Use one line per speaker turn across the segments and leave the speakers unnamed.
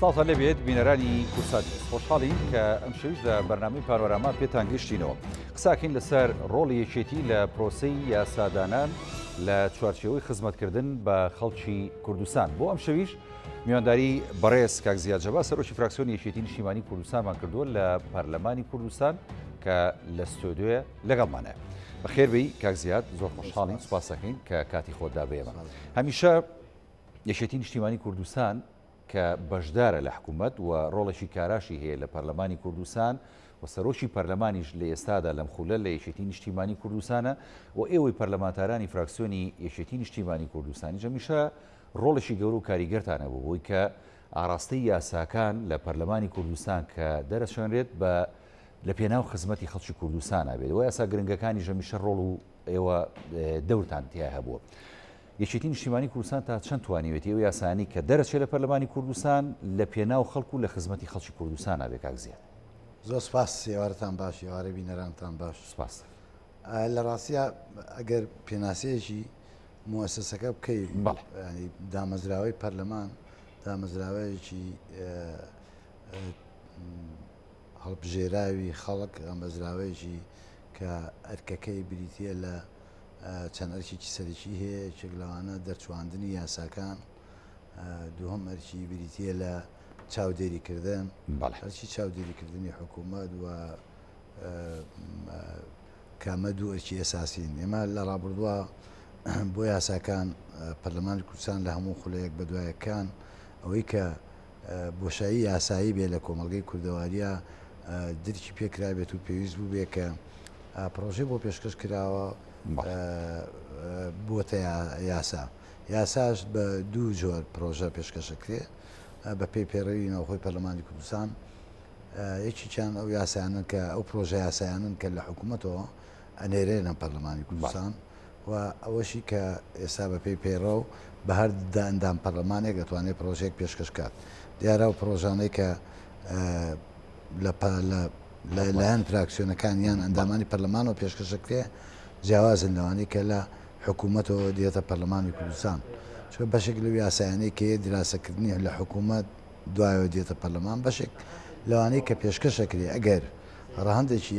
سڵاوتان لێبێت بینەرانی کوردسات نیوز. خۆشحاڵین کە ئەمشەویش لە بەرنامەی پانۆراما پێتان گەشتینەوە. قساکەین لەسەر ڕۆڵی یەکێتی لە پرۆسەی یاسادانان لە چوارچێوەی خزمەتکردن بە خەڵکی کوردستان. بۆ ئەمشەویش میوانداری بەڕێز کاک زیاد جەبار سەرۆکی فراکسیۆنی یەکێتی نیشتیمانی کوردستانمان کردووە لە پەرلەمانی کوردستان کە لە ستۆدیۆیە لەگەڵمانە. بەخێربێی کاک زیاد، زۆر خۆشحاڵین، سوپاس دەکەین کە کاتی خۆت دا بە ئێمە. هەمیشە یەکێتی نیشتیمانی کوردستان کە بەشدارە لە حکوومەت و ڕۆڵێکی کاراشی هەیە لە پەرلەمانی کوردستان و سەرۆکی پەرلەمانیش لە ئێستادا لەم خولە لە یەکێتی نیشتیمانی کوردستانە و ئێوەی پەرلەمانتارانی فراکسیۆنی یەکێتی نیشتیمانی کوردستانیش هەمیشە ڕۆڵێکی گەورە و کاریگەرتان هەبوو بۆی کە ئاراستەی یاساکان لە پەرلەمانی کوردستان کە دەرەچێنرێت بە لە پێناو خزمەتی خەڵکی کوردستانا بێت و یاسا گرنگەکانیش هەمیشە ڕۆڵ و ئێوە دەورتان تیا هەبووە. یەکێتی نیشتیمانی کوردستان تا چەند توانیوێتی ئەو یاسایانەی کە دەرەچێت لە پەرلەمانی کوردستان لە پێناو خەڵک و لە خزمەتی خەڵکی کوردستانا بێ کاک زیاد؟
زۆر سپاس، ئێوارەتان باش، ئێوارەی بینەرانتان باش.
سپاس.
لە ڕاستیا ئەگەر پێناسەیەکی موەسەسەکە بکەی،
بەڵێ.
یانی دامەزراوەی پەرلەمان دامەزراوەیەکی هەڵبژێراوی خەڵک، دامەزراوەیەکی کە ئەرکەکەی بریتییە لە چەند ئەرکێکی سەرەکی هەیە، یەکێک لەوانە دەرچواندنی یاساکان، دووهەم ئەرکی بریتییە لە چاودێریکردن، ئەرکی چاودێریکردنی حکوومەت و کە ئەمە دوو ئەرکی ئەساسین. ئێمە لە ڕابردووە بۆ یاساکان پەرلەمانی کوردستان لە هەموو خولەیەک بەدوایەکان ئەوەی کە بۆشایی یاسایی بێ لە کۆمەڵگەی کوردەوارییا درکی پێ کرابێت و پێویست بووبێ کە پڕۆژەی بۆ پێشکەش کراوە بۆتە یاسا. یاساش بە دوو جۆر پڕۆژە پێشکەش ئەکرێ بە پێی پەیڕەوی ناوخۆی پەرلەمانی کوردستان. یەکێکیان ئەو یاسایانەن کە ئەو پڕۆژە یاسایانەن کە لە حکوومەتەوە ئەنێرێنە پەرلەمانی کوردستان. و ئەوەشی کە ئێستا بە پێی پەیڕەو بە هەر دە ئەندام پەرلەمانێک دەتوانێت پرۆژەیەک پێشکەش بکات. دیارە ئەو پرۆژانەی کە لە لە لایەن فراکسیۆنەکان یان ئەندامانی پەرلەمانەوە پێشکەش دەکرێ جیاوازن لەوانەی کە لە حکوومەتەوە دێتە پەرلەمانی کوردستان. چونکە بەشێک لەو یاسایانەی کە یە دراسەکردنی لە حکوومەت دوایەوە دێتە پەرلەمان بەشێک لەوانەی کە پێشکەش ئەکرێ ئەگەر ڕەهەندێکی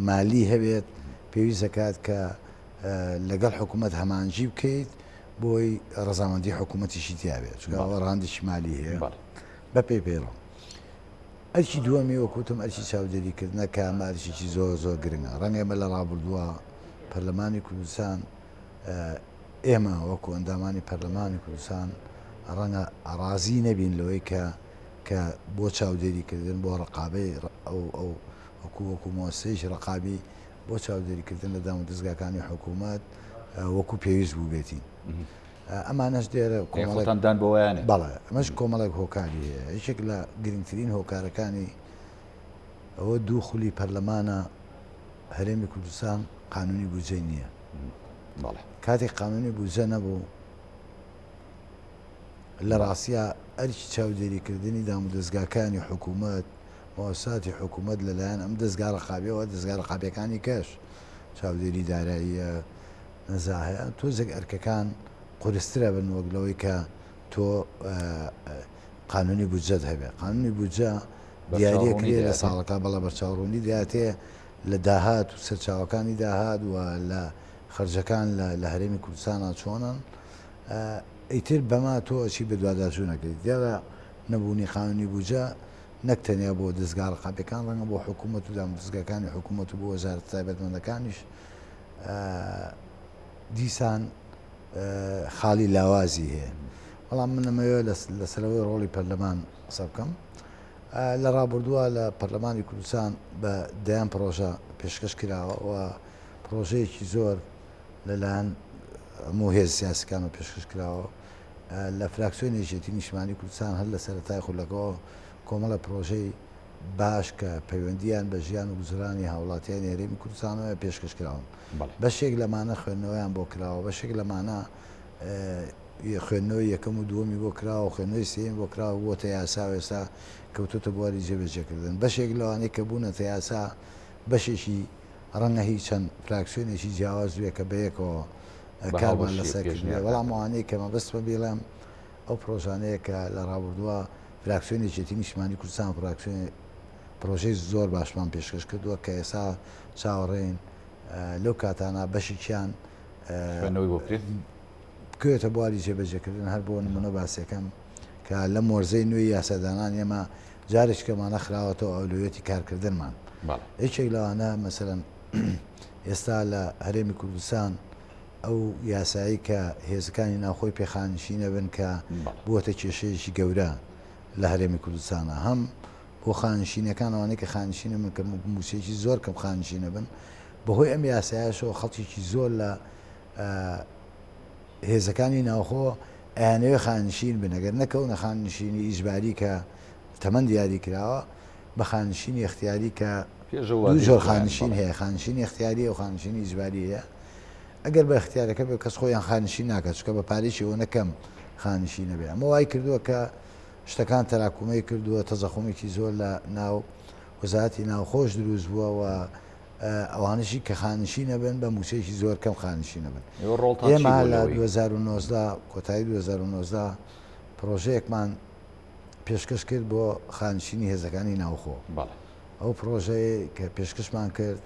مالی هەبێت پێویست دەکات کە لەگەڵ حکوومەت هەمانجی بکەیت بۆی ڕەزامەندی حکوومەتیشی تیابێت چونکە ئەوە ڕەهەندێکی مالی هەیە بە پێی پەیڕەو. ئەرکی دووەمی وەک وتم ئەرکی چاودێریکردنە کە ئەمە ئەرکێکی زۆر زۆر گرنگە ڕەنگە ئێمە لە ڕابردووە پەرلەمانی کوردستان ئێمە وەکو ئەندامانی پەرلەمانی کوردستان ڕەنگە ڕازی نەبین لەوەی کە کە بۆ چاودێریکردن بۆ ڕقابەی ئەو ئەو وەکو وەکو مۆسەیەکی ڕقابی بۆ چاودێریکردن لە دامودەزگاکانی حکوومەت وەکو پێویست بووبێتین. ئەمانەش دێرە
کۆمەڵێک دان بۆیانێ
بەڵێ ئەمەش کۆمەڵێک هۆکاری هەیە یەکێک لە گرنگترین هۆکارەکانی ئەوە دوو خولی پەرلەمانە هەرێمی کوردستان قانونی بودجەی نییە. کاتێک قانونی بودجە نەبوو لە ڕاستیا ئەرکی چاودێریکردنی دامودەزگاکانی حکوومەت موسساتی حکوومەت لەلایەن ئەم دەزگا ڕەقابیەوە دەزگا ڕەقابیەکانی کەش چاودێری داراییە نەزاهەیە تۆزێک ئەرکەکان قورسترە بن وەک لەوەی کە تۆ قانونی بودجەت هەبێ قانونی بودجە دیاریە کرێ لە ساڵەکە بەڵە بەرچاوڕوونی دیاتێ لە داهات و سەرچاوەکانی داهات و لە خەرجەکان لە هەرێمی کوردستانا چۆنن ئیتر بەمە تۆ ئەچی بەدواداچوونەکەی دیارە نەبوونی قانونی بودجە نەک تەنیا بۆ دەزگا ڕقابیەکان ڕەنگە بۆ حکوومەت و دامودەزگاکانی حکوومەت و بۆ وەزارەتە تایبەتمەندەکانیش دیسان خاڵی لاوازی هەیە بەڵام من ئەمەوێ لەسەرەوەی ڕۆڵی پەرلەمان قسە بکەم لە ڕابردووە لە پەرلەمانی کوردستان بە دەیان پڕۆژە پێشکەش کراوە و پڕۆژەیەکی زۆر لەلایەن هەموو هێز سیاسەکانەوە پێشکەش کراوە لە فراکسیۆنی یەکێتی نیشتمانی کوردستان هەر لە سەرەتای خولەکەوە کۆمەڵە پڕۆژەی باش کە پەیوەندیان بە ژیان و گوزرانی هاوڵاتیانی هەرێمی کوردستانەوە پێشکەش کراون بەشێک لەمانە خوێندنەوەیان بۆ کراوە بەشێک لەمانە خوێندنەوەی یەکەم و دووەمی بۆ کراوە و خوێندنەوەی سێیەمی بۆ کراوە بووەتە یاسا و ئێستا کەوتۆتە بواری جێبەجێکردن. بەشێک لەوانەی کە بوونەتە یاسا بەشێکی ڕەنگە هی چەند فراکسیۆنێکی جیاواز بێ کە بەیەکەوە کارمان لەسەر کردبێ، بەڵام ئەوانەی کە مەبەستمە بیڵێم ئەو پڕۆژانەیە کە لە ڕابردووە فراکسیۆنی یەکێتی نیشتمانی کوردستان فراکسیۆن پرۆژەی زۆر باشمان پێشکەش کردووە کە ئێستا چاوەڕێین لەو کاتانە بەشێکیان
خوێندنەوەی بۆ بکرێت
بکەوێتە بواری جێبەجێکردن. هەر بۆ نمونە باسیەکەم کە لەم وەرزەی نوێی یاسادانان ئێمە جارێکەمانە خراوەتەوە ئەولەویەتی کارکردنمان. یەکێک لەوانە مەسەلەن ئێستا لە هەرێمی کوردستان ئەو یاسایی کە هێزەکانی ناوخۆی پێخانشینە بن کە بووەتە کێشەیەکی گەورە لە هەرێمی کوردستانە، هەم بۆ خانشینەکان ئەوانەی کە خانشینە بن کە مووچەیەکی زۆر کەم خانشینە بن، بەهۆی ئەم یاسایەشەوە خەڵکێکی زۆر لە هێزەکانی ناوخۆ ئەیانەوێ خانشین بن، ئەگەر نەکەونە خانشینی ئیجباری کە تەمەن دیاری کراوە، بە خانشینی ئیختیاری کە دوو جۆر خانشین هەیە، خانشینی ئیختیاری و خانشینی ئیجباری هەیە. ئەگەر بە ئیختیارەکە بێ کەس خۆیان خانشین ناکات، چونکە بە پارەیەکی ئەوەنە کەم خانشین نەبێ. ئەمە وای کردووە کە شتەکان تەراکومەی کردووە، تەزەخومێکی زۆر لە ناو وەزارەتی ناوخۆش دروست بووە و ئەوانەشی کە خانشین ئەبن بە مووچەیەکی زۆر کەم خانشین ئەبن.
ئێوە ڕۆڵتان چی
ئێمە
بووە
لە
لەوەی؟
2019 کۆتایی 2019 پڕۆژەیەکمان پێشکەش کرد بۆ خانشینی هێزەکانی ناوخۆ.
بەڵێ.
ئەو پڕۆژەیەی کە پێشکەشمان کرد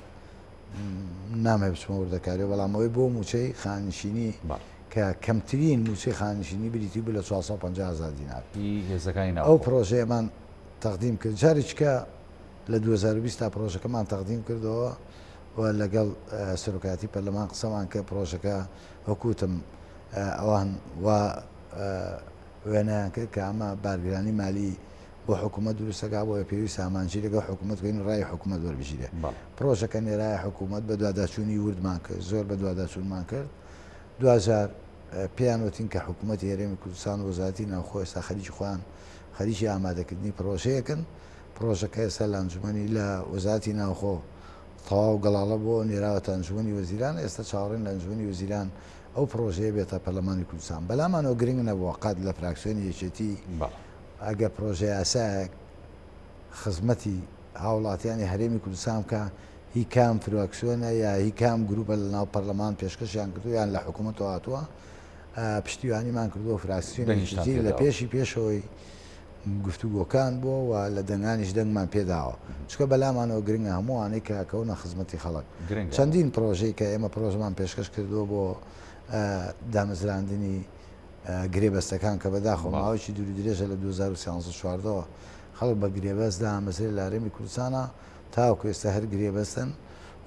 نامەوێت بچمە وردەکاریەوە، بەڵام ئەوەی بۆ مووچەی خانشینی
بەڵێ.
کە کەمترین مووچەی خانشینی بریتی بوو لە 450 هەزار دینار.
هی هێزەکانی
ئەو
ناوخۆ.
پڕۆژەیەمان تەقدیم کرد. جارێکیکە لە 2020 تا پڕۆژەکەمان تەقدیم کردەوە و لەگەڵ سەرۆکایەتی پەرلەمان قسەمان کرد. پڕۆژەکە وەکوتم ئەوان وا وێنایان کرد کە ئەمە بارگرانی مالی بۆ حکوومەت دروستەکە، بۆیە پێویست ئامانجی لەگەڵ حکوومەت بکەین و ڕای حکوومەت وەربگیرێ. پڕۆژەکە نێرایە حکوومەت، بەدواداچوونی وردمان کرد، زۆر بەدواداچوونمان کرد. دواجار پێیان وتین کە حکوومەتی هەرێمی کوردستان و وەزارەتی ناوخۆ ئێستا خەریکی خۆیان خەریکی ئامادەکردنی پڕۆژەیەکن. پڕۆژەکە ئێستا لە ئەنجومەنی لە وەزارەتی ناوخۆ تەواو گەڵاڵە بۆ نێراوەتە ئەنجومەنی وەزیران، ئێستا چاوەڕێن لە ئەنجومەنی وەزیران ئەو پڕۆژەیە بێتە پەرلەمانی کوردستان. بەلامانەوە گرنگ نەبووە قەت لە فراکسیۆنی یەکێتی ئەگەر پڕۆژە یاسایەک خزمەتی هاوڵاتیانی هەرێمی کوردستان بکا هی کام فراکسیۆنە یا هی کام گروپە لە ناو پەرلەمان پێشکەشیان کردووە یان لە حکوومەتەوە هاتووە، پشتیوانیمان کردووە. فراکسیۆنی یەکێتی لە پێشی پێشەوەی گفتوگۆکان بووە و لە دەنگانیش دەنگمان پێداوە، چونکە بەلامانەوە گرنگە هەمووانەی کە کەونە خزمەتی خەڵک. چەندین پرۆژەی کە ئێمە پرۆژەمان پێشکەش کردووە بۆ دامەزراندنی گرێبەستەکان کە بەداخەوە ماوەیەکی دوور و درێژە لە 2013 چواردەوە خەڵک بە گرێبەست دامەزرێت لە هەرێمی کوردستانە تاوەکو ئێستا هەر گرێبەستن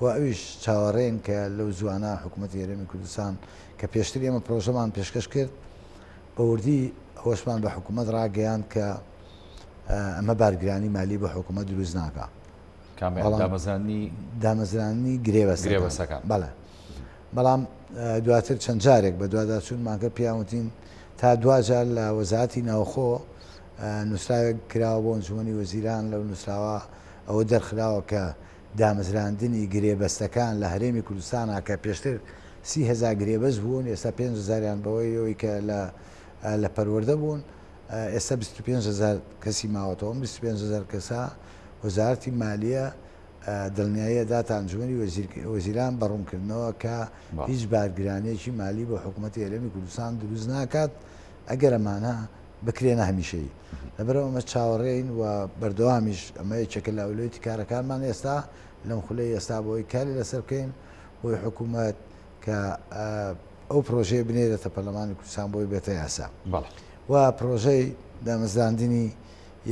و ئەویش چاوەڕێن کە لەو زوانە حکوومەتی هەرێمی کوردستان کە پێشتر ئێمە پرۆژەمان پێشکەش کرد بە وردی ئەوەشمان بە حکوومەت ڕاگەیاند کە ئەمە بارگرانی مالی بۆ حکوومەت دروست ناکا.
دامەزراندنی
دامەزراندنی گرێبەستەکان. بەڵێ. بەڵام دواتر چەند جارێک بە دواداچوونمان کرد پێیان وتین تا دواجار لە وەزارەتی ناوخۆ نووسراوێک کراوە بۆ ئەنجومەنی وەزیران، لەو نووسراوە ئەوە دەرخراوە کە دامەزراندنی گرێبەستەکان لە هەرێمی کوردستانا کە پێشتر 30,000 گرێبەست بوون ئێستا 5,000یان بەوەی ئەوەی کە لە لە پەروەردە بوون ئێستا 25,000 کەسی ماوەتەوە. ئەم 25,000 کەسە وەزارەتی مالیە دڵنیایی ئەداتە ئەنجومەنی وەزیران بە ڕوونکردنەوە کە هیچ بارگرانییەکی مالی بۆ حکوومەتی هەرێمی کوردستان دروست ناکات ئەگەر ئەمانە بکرێنە هەمیشەیی. لەبەرئەوە ئەمە چاوەڕێین و بەردەوامیش ئەمە یەکێکە لە ئەولەویەتی کارەکانمان ئێستا لەم خولەی ئێستا بۆ ئەوەی کاری لەسەر بکەین بۆی حکوومەت کە ئەو پرۆژەیە بنێرێتە پەرلەمانی کوردستان بۆی بێتە یاسا. و پرۆژەی دامەزراندنی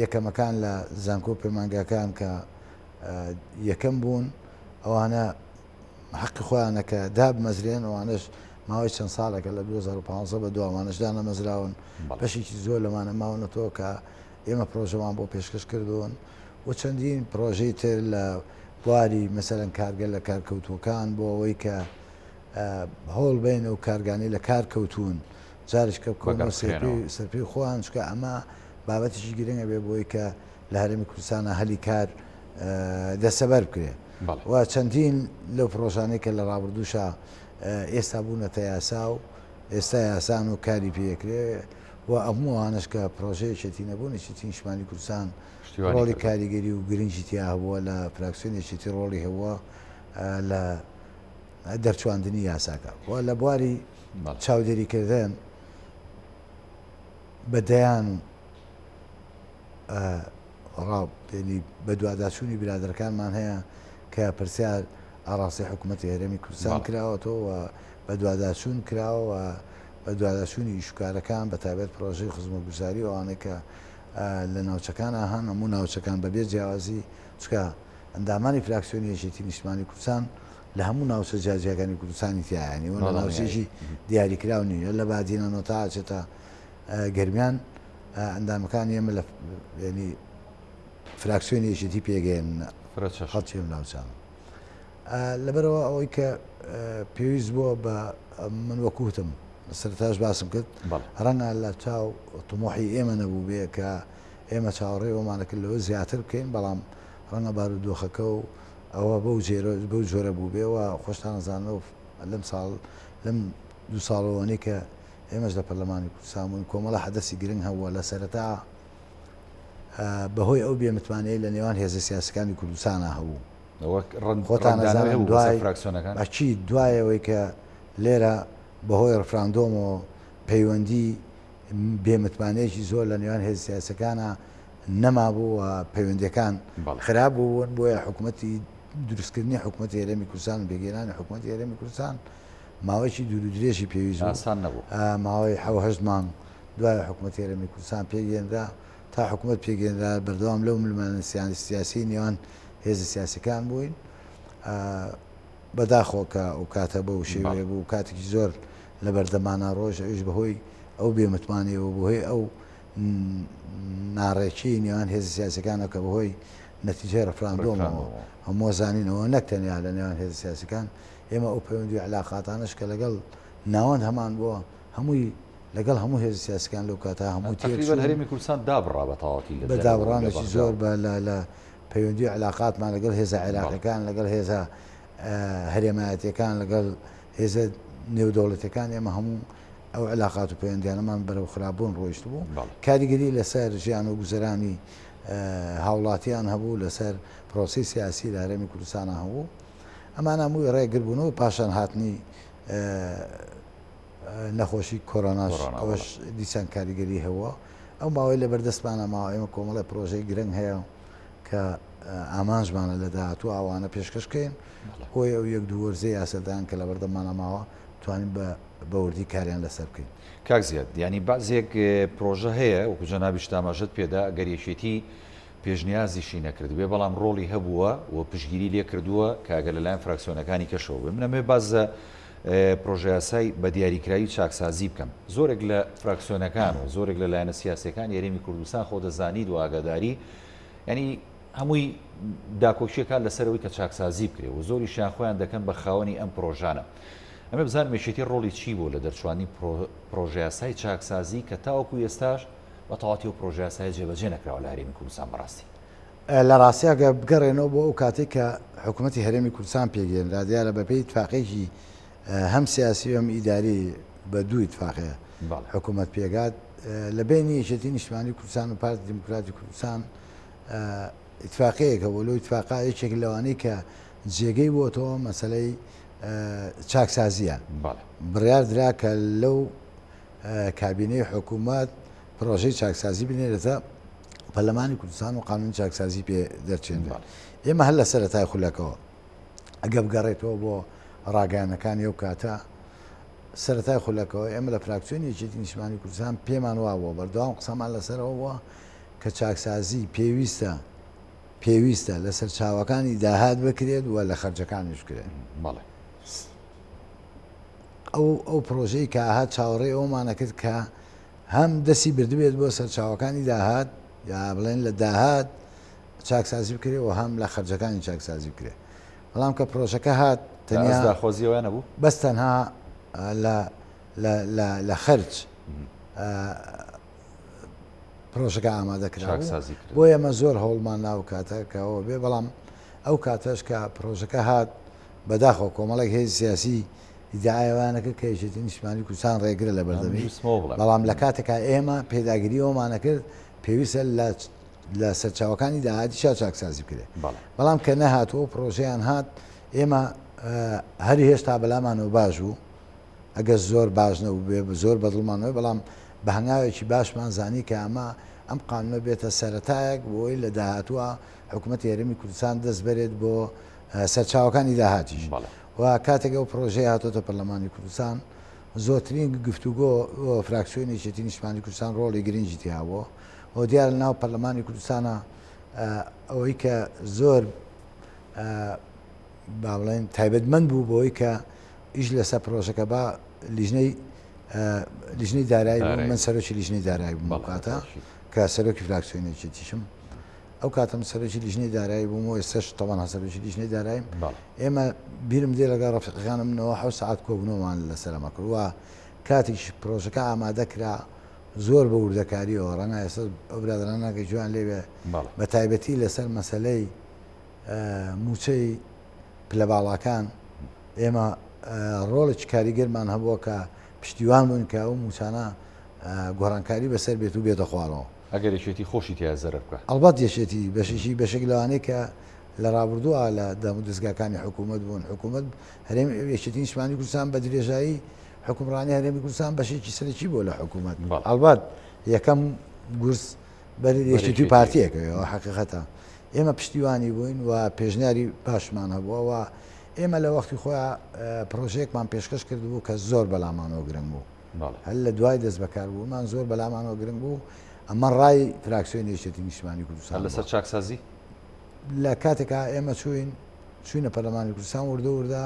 یەکەمەکان لە زانکۆ و پەیمانگاکان کە یەکەم بوون ئەوانە حەقی خۆیانە کە دابمەزرێن، ئەوانەش ماوەی چەند ساڵێکە لە 2015 بە دوا ئەوانەش دانەمەزراون، بەشێکی زۆر لەمانە ماونەتەوە کە ئێمە پرۆژەمان بۆ پێشکەش کردوون و چەندین پرۆژەی تر لە بواری مەسەلەن کارگە لە کارکەوتووەکان بۆ ئەوەی کە هەوڵ بین ئەو کارگانەی لە کار کەوتوون جارێک کە بکەونەوە سەرپێی خۆیان، چونکە ئەمە بابەتێکی گرنگە بێ بۆی کە لە هەرێمی کوردستانە هەلی کار دەستەبەر بکرێ و چەندین لەو پرۆژانەی کە لە ڕابردووشا ئێستا بوونەتە یاسا و ئێستا یاسان و کاری پێکرێ و هەموو ئەوانەش کە پرۆژەی یەکێتی نەبوون، یەکێتی نیشتمانی کوردستان ڕۆڵی کاریگەری و گرنگی تیا هەبووە، لە فراکسیۆنی یەکێتی ڕۆڵی هەبووە لە دەرچواندنی یاساکە و لە بواری چاودێریکردن بە دەیان. ڕا یعنی بەدواداچوونی برادەرەکانمان هەیە کە پرسیار ئاڕاستەی حکوومەتی هەرێمی کوردستان کراوەتەوە و بەدواداچوون کراوە و بەدواداچوونی ئیشوکارەکان بە تایبەت پرۆژەی خزمەتگوزاری و ئەوانەی کە لە ناوچەکانا هەن هەموو ناوچەکان بەبێ جیاوازی چونکە ئەندامانی فراکسیۆنی یەکێتی نیشتمانی کوردستان لە هەموو ناوچە جیاجیاکانی کوردستانی تیایە یانی لە ناوچەیەکی دیاریکراو نییە لە بادینانەوە تا ئەچێتە گەرمیان ئەندامەکانی ئێمە لە یعنی فراکسیۆنی یەکێتی پێگەیەن خەڵکی ئەم ناوچانە لەبەرەوە ئەوەی کە پێویست بووە بە من وەکوتم سەرتاش باسم کرد ڕەنگە لە چاو تمۆحی ئێمە نەبوو بێ کە ئێمە چاوەڕێی ئەومانە کرد لەوە زیاتر بکەین بەڵام ڕەنگە بارودۆخەکە و ئەوە بەو جێرە بەو جۆرە بوو بێ و خۆشتان ئەزانن لەم ساڵ لەم دوو ساڵەوەنی کە ئێمەش لە پەرلەمانی کوردستان بووین کۆمەڵە حەدەسی گرنگ هەبووە لە سەرەتا بەهۆی ئەو بێمتمانەیە لە نێوان هێزە سیاسەکانی کوردستانە هەبوو خۆتان ئەزانن دوای ئەکید دوای ئەوەی کە لێرە بەهۆی ڕفراندۆمەوە پەیوەندی بێمتمانەیەکی زۆر لە نێوان هێزە سیاسەکانە نەمابوو و پەیوەندیەکان خراپ بوون بۆیە حکوومەتی دروستکردنی حکوومەتی هەرێمی کوردستان و پێکهێنانی حکوومەتی هەرێمی کوردستان ماوەیەکی دوور و درێژی پێویست بوو
ئاسان نەبوو.
ماوەی حەو هەشت مانگ دوای حکوومەتی هەرێمی کوردستان پێکهێنرا تا حکوومەت پێکهێنرا بەردەوام لەو ململانێ سیاسیەی نێوان هێزە سیاسیەکان بووین بەداخەوە کە ئەو کاتە بەو شێوەیە بوو کاتێکی زۆر لە بەردەمانا ڕۆژ ئەویش بەهۆی ئەو بێمتمانەیەوە بەهۆی ئەو ناڕێکی نێوان هێزە سیاسەکانەوە کە بەهۆی نەتیجەی ڕفراندۆمەوە هەموو زانینەوە نەک تەنیا لە نێوان هێزە سیاسەکان ئێمە ئەو پەیوەندی علاقاتانش کە لەگەڵ ناوەند هەمان بووە هەمووی لەگەڵ هەموو هێزە سیاسەکان لەو کاتە هەموو
تێکچوون. هەرێمی کوردستان دابڕا بە تەواوەتی لە
بە دابڕانێکی زۆر بە لە لە پەیوەندی و علاقاتمان لەگەڵ هێزە عێراقیەکان لەگەڵ هێزە هەرێمایەتیەکان لەگەڵ هێزە نێودەوڵەتیەکان ئێمە هەموو ئەو علاقات و پەیوەندیانەمان بەرەو خراپبوون ڕۆیشتبوو کاریگەری لەسەر ژیان و گوزەرانی هاوڵاتیان هەبوو لەسەر پرۆسی سیاسی لە هەرێمی کوردستانە هەبوو ئەمانە هەمووی ڕێگر بوون و پاشان هاتنی نەخۆشی کۆرۆناش ئەوەش دیسان کاریگەری هەبووە ئەو ماوەی لە بەردەستمانە ماوە ئێمە کۆمەڵی پرۆژەی گرنگ هەیە کە ئامانجمانە لە داهاتوو ئەوانە پێشکەش بکەین هۆی ئەو یەک دوو وەرزەی یاسادان کە لە بەردەممانە ماوە توانین بە بەوردی کاریان لەسەر بکەین.
کاک زیاد یانی بەعزێک پرۆژە هەیە وەکو جەنابیشت ئاماژەت پێدا گەر یەکێتی پێشنیازیشی نەکردبێ بەڵام ڕۆڵی هەبووە و پشتگیری لێکردووە کە ئەگەر لەلایەن فراکسیۆنەکانی کەشەوە بێ من ئەمەوێ باس لە پرۆژەیاسای بە دیاریکراوی چاکسازی بکەم زۆرێک لە فراکسیۆنەکان و زۆرێک لە لایەنە سیاسیەکانی هەرێمی کوردستان خۆ دەزانیت و ئاگاداری ینی هەمووی داکۆکیەکان لەسەرەوەی کە چاکسازی بکرێ و زۆریشیان خۆیان دەکەن بە خاوەنی ئەم پرۆژانە ئەمە بزانم یەکێتی ڕۆڵی چی بوو لە دەرچوانی پرۆژەیاسای چاکسازی کە تاوەکو ئێستاش بە تەواتی ئەو پرۆژەیاسایە جێبەجێ نەکراوە لە هەرێمی کوردستان بەڕاستی.
لە ڕاستیا گەر بگەڕێنەوە بۆ ئەو کاتەی کە حکوومەتی هەرێمی کوردستان پێکهێنرا، دیارە بەپێی ئیتفاقێکی هەم سیاسی و هەم ئیداری بە دوو ئیتفاقێ حکوومەت پێکهات، لە بەینی یەکێتی نیشتمانی کوردستان و پارتی دیموکراتی کوردستان ئیتفاقەیەک هەبوو، لەو ئیتفاقە یەکێک لەوانەی کە جێگەی بۆتەوە مەسەلەی چاکسازییە. بڕیار درا کە لەو کابینەی حکوومەت پرۆژەی چاکسازی بنێرێتە پەرلەمانی کوردستان و قانونی چاکسازی پێ دەرچێنرێت. ئێمە هەر لە سەرەتای خولەکەوە ئەگە بگەڕێتەوە بۆ ڕاگەیانەکانی ئەو کاتە سەرەتای خولەکەوە ئێمە لە فراکسیۆنی یەکێتی نیشتمانی کوردستان پێمان وابووە بەردەوام قسەمان لەسەرەوە بووە کە چاکسازی پێویستە پێویستە لە سەرچاوەکانی داهات بکرێت و لە خەرجەکانیش بکرێت.
بەڵێ.
ئەو ئەو پرۆژەی کە هات چاوەڕێی ئەوەمان ئەکرد کە هەم دەستی بردبێت بۆ سەرچاوەکانی داهات یا بڵێن لە داهات چاکسازی بکرێ و هەم لە خەرجەکانی چاکسازی بکرێ بەڵام کە پرۆژەکە هات
تەنیا داخوازی ئەویان نەبوو
بەس تەنها لە لە لە لە خەرج پرۆژەکە ئامادە کرا بۆ ئێمە زۆر هەوڵمان ناو کاتە کە ئەوە بێ بەڵام ئەو کاتەش کە پرۆژەکە هات بەداخەوە کۆمەڵێک هێزی سیاسی ئیدعای ئەوەیان کرد کە یەکێتی نیشتمانی کوردستان ڕێگرە لە بەردەمی، بەڵام لە کاتێکا ئێمە پێداگری ئەوەمان ئەکرد پێویستە لە لە سەرچاوەکانی داهاتیشا چاکسازی بکرێت، بەڵام کە نەهات و ئەو پرۆژەیان هات ئێمە هەر هێشتا بەلامانەوە باش بوو، ئەگەر زۆر باش نەبووبێ زۆر بەدڵمان نەبێ بەڵام بە هەنگاوێکی باشمان زانی کە ئەمە ئەم قانونە بێتە سەرەتایەک بۆی لە داهاتووە حکوومەتی هەرێمی کوردستان دەست بەرێت بۆ سەرچاوەکانی داهاتیش و کاتێک ئەو پرۆژەیە هاتۆتە پەرلەمانی کوردستان زۆرترین گفتوگۆ فراکسیۆنی یەکێتی نیشتمانی کوردستان ڕۆڵی گرنگی تیا بووە و دیارە لەناو پەرلەمانی کوردستانە ئەوەی کە زۆر با بڵێن تایبەتمەند بوو بۆی کە ئیش لەسەر پرۆژەکە با لیژنەی لیژنەی دارایی بوو من سەرۆکی لیژنەی دارایی بووم کاتە کە سەرۆکی فراکسیۆنی یەکێتیشم ئەو کاتم سەرۆکی لیژنەی دارایی بووم و ئێستاش تەوان سەرۆکی لیژنەی داراییم ئێمە بیرم دێ لەگەڵ ڕەفیقەکانم نەوە حەوت سەعات کۆبوونەوەمان لەسەر ئەمە کرد و کاتێکیش پرۆژەکە ئامادە کرا زۆر بە وردەکاریەوە ڕەنگە ئێستا ئەو برادەرانە کە گوێیان لێ بێ بە تایبەتی لەسەر مەسەلەی مووچەی پلە باڵاکان ئێمە ڕۆڵێکی کاریگەرمان هەبووە کە پشتیوان بووین کە ئەو مووچانە گۆڕانکاری بەسەر بێت و بێتە خوارەوە.
ئەگەر یەکێتی خۆشی تیا زەرەر بکا.
ئەڵبەت یەکێتی بەشێکی بەشێک لەوانەی کە لە ڕابردووە لە دامودەزگاکانی حکوومەت بوون، حکوومەت هەرێم یەکێتی نیشتمانی کوردستان بە درێژایی حوکمڕانی هەرێمی کوردستان بەشێکی سەرەکی بووە لە حکوومەت. ئەڵبەت یەکەم گورز بەر یەکێتی و پارتی ئەکەوێ، ئەوە حەقیقەتە. ئێمە پشتیوانی بووین و پێشنیاری باشمان هەبووە و ئێمە لە وەختی خۆیا پڕۆژەیەکمان پێشکەش کردبوو کە زۆر بەلامانەوە گرنگ بوو. هەر لە دوای دەست بەکاربوونمان زۆر بەلامانەوە گرنگ بوو، ئەمە ڕای فراکسیۆنی یەکێتی نیشتمانی کوردستان
بووە. لەسەر چاکسازی؟
لە کاتێکا ئێمە چووین چووینە پەرلەمانی کوردستان وردە وردە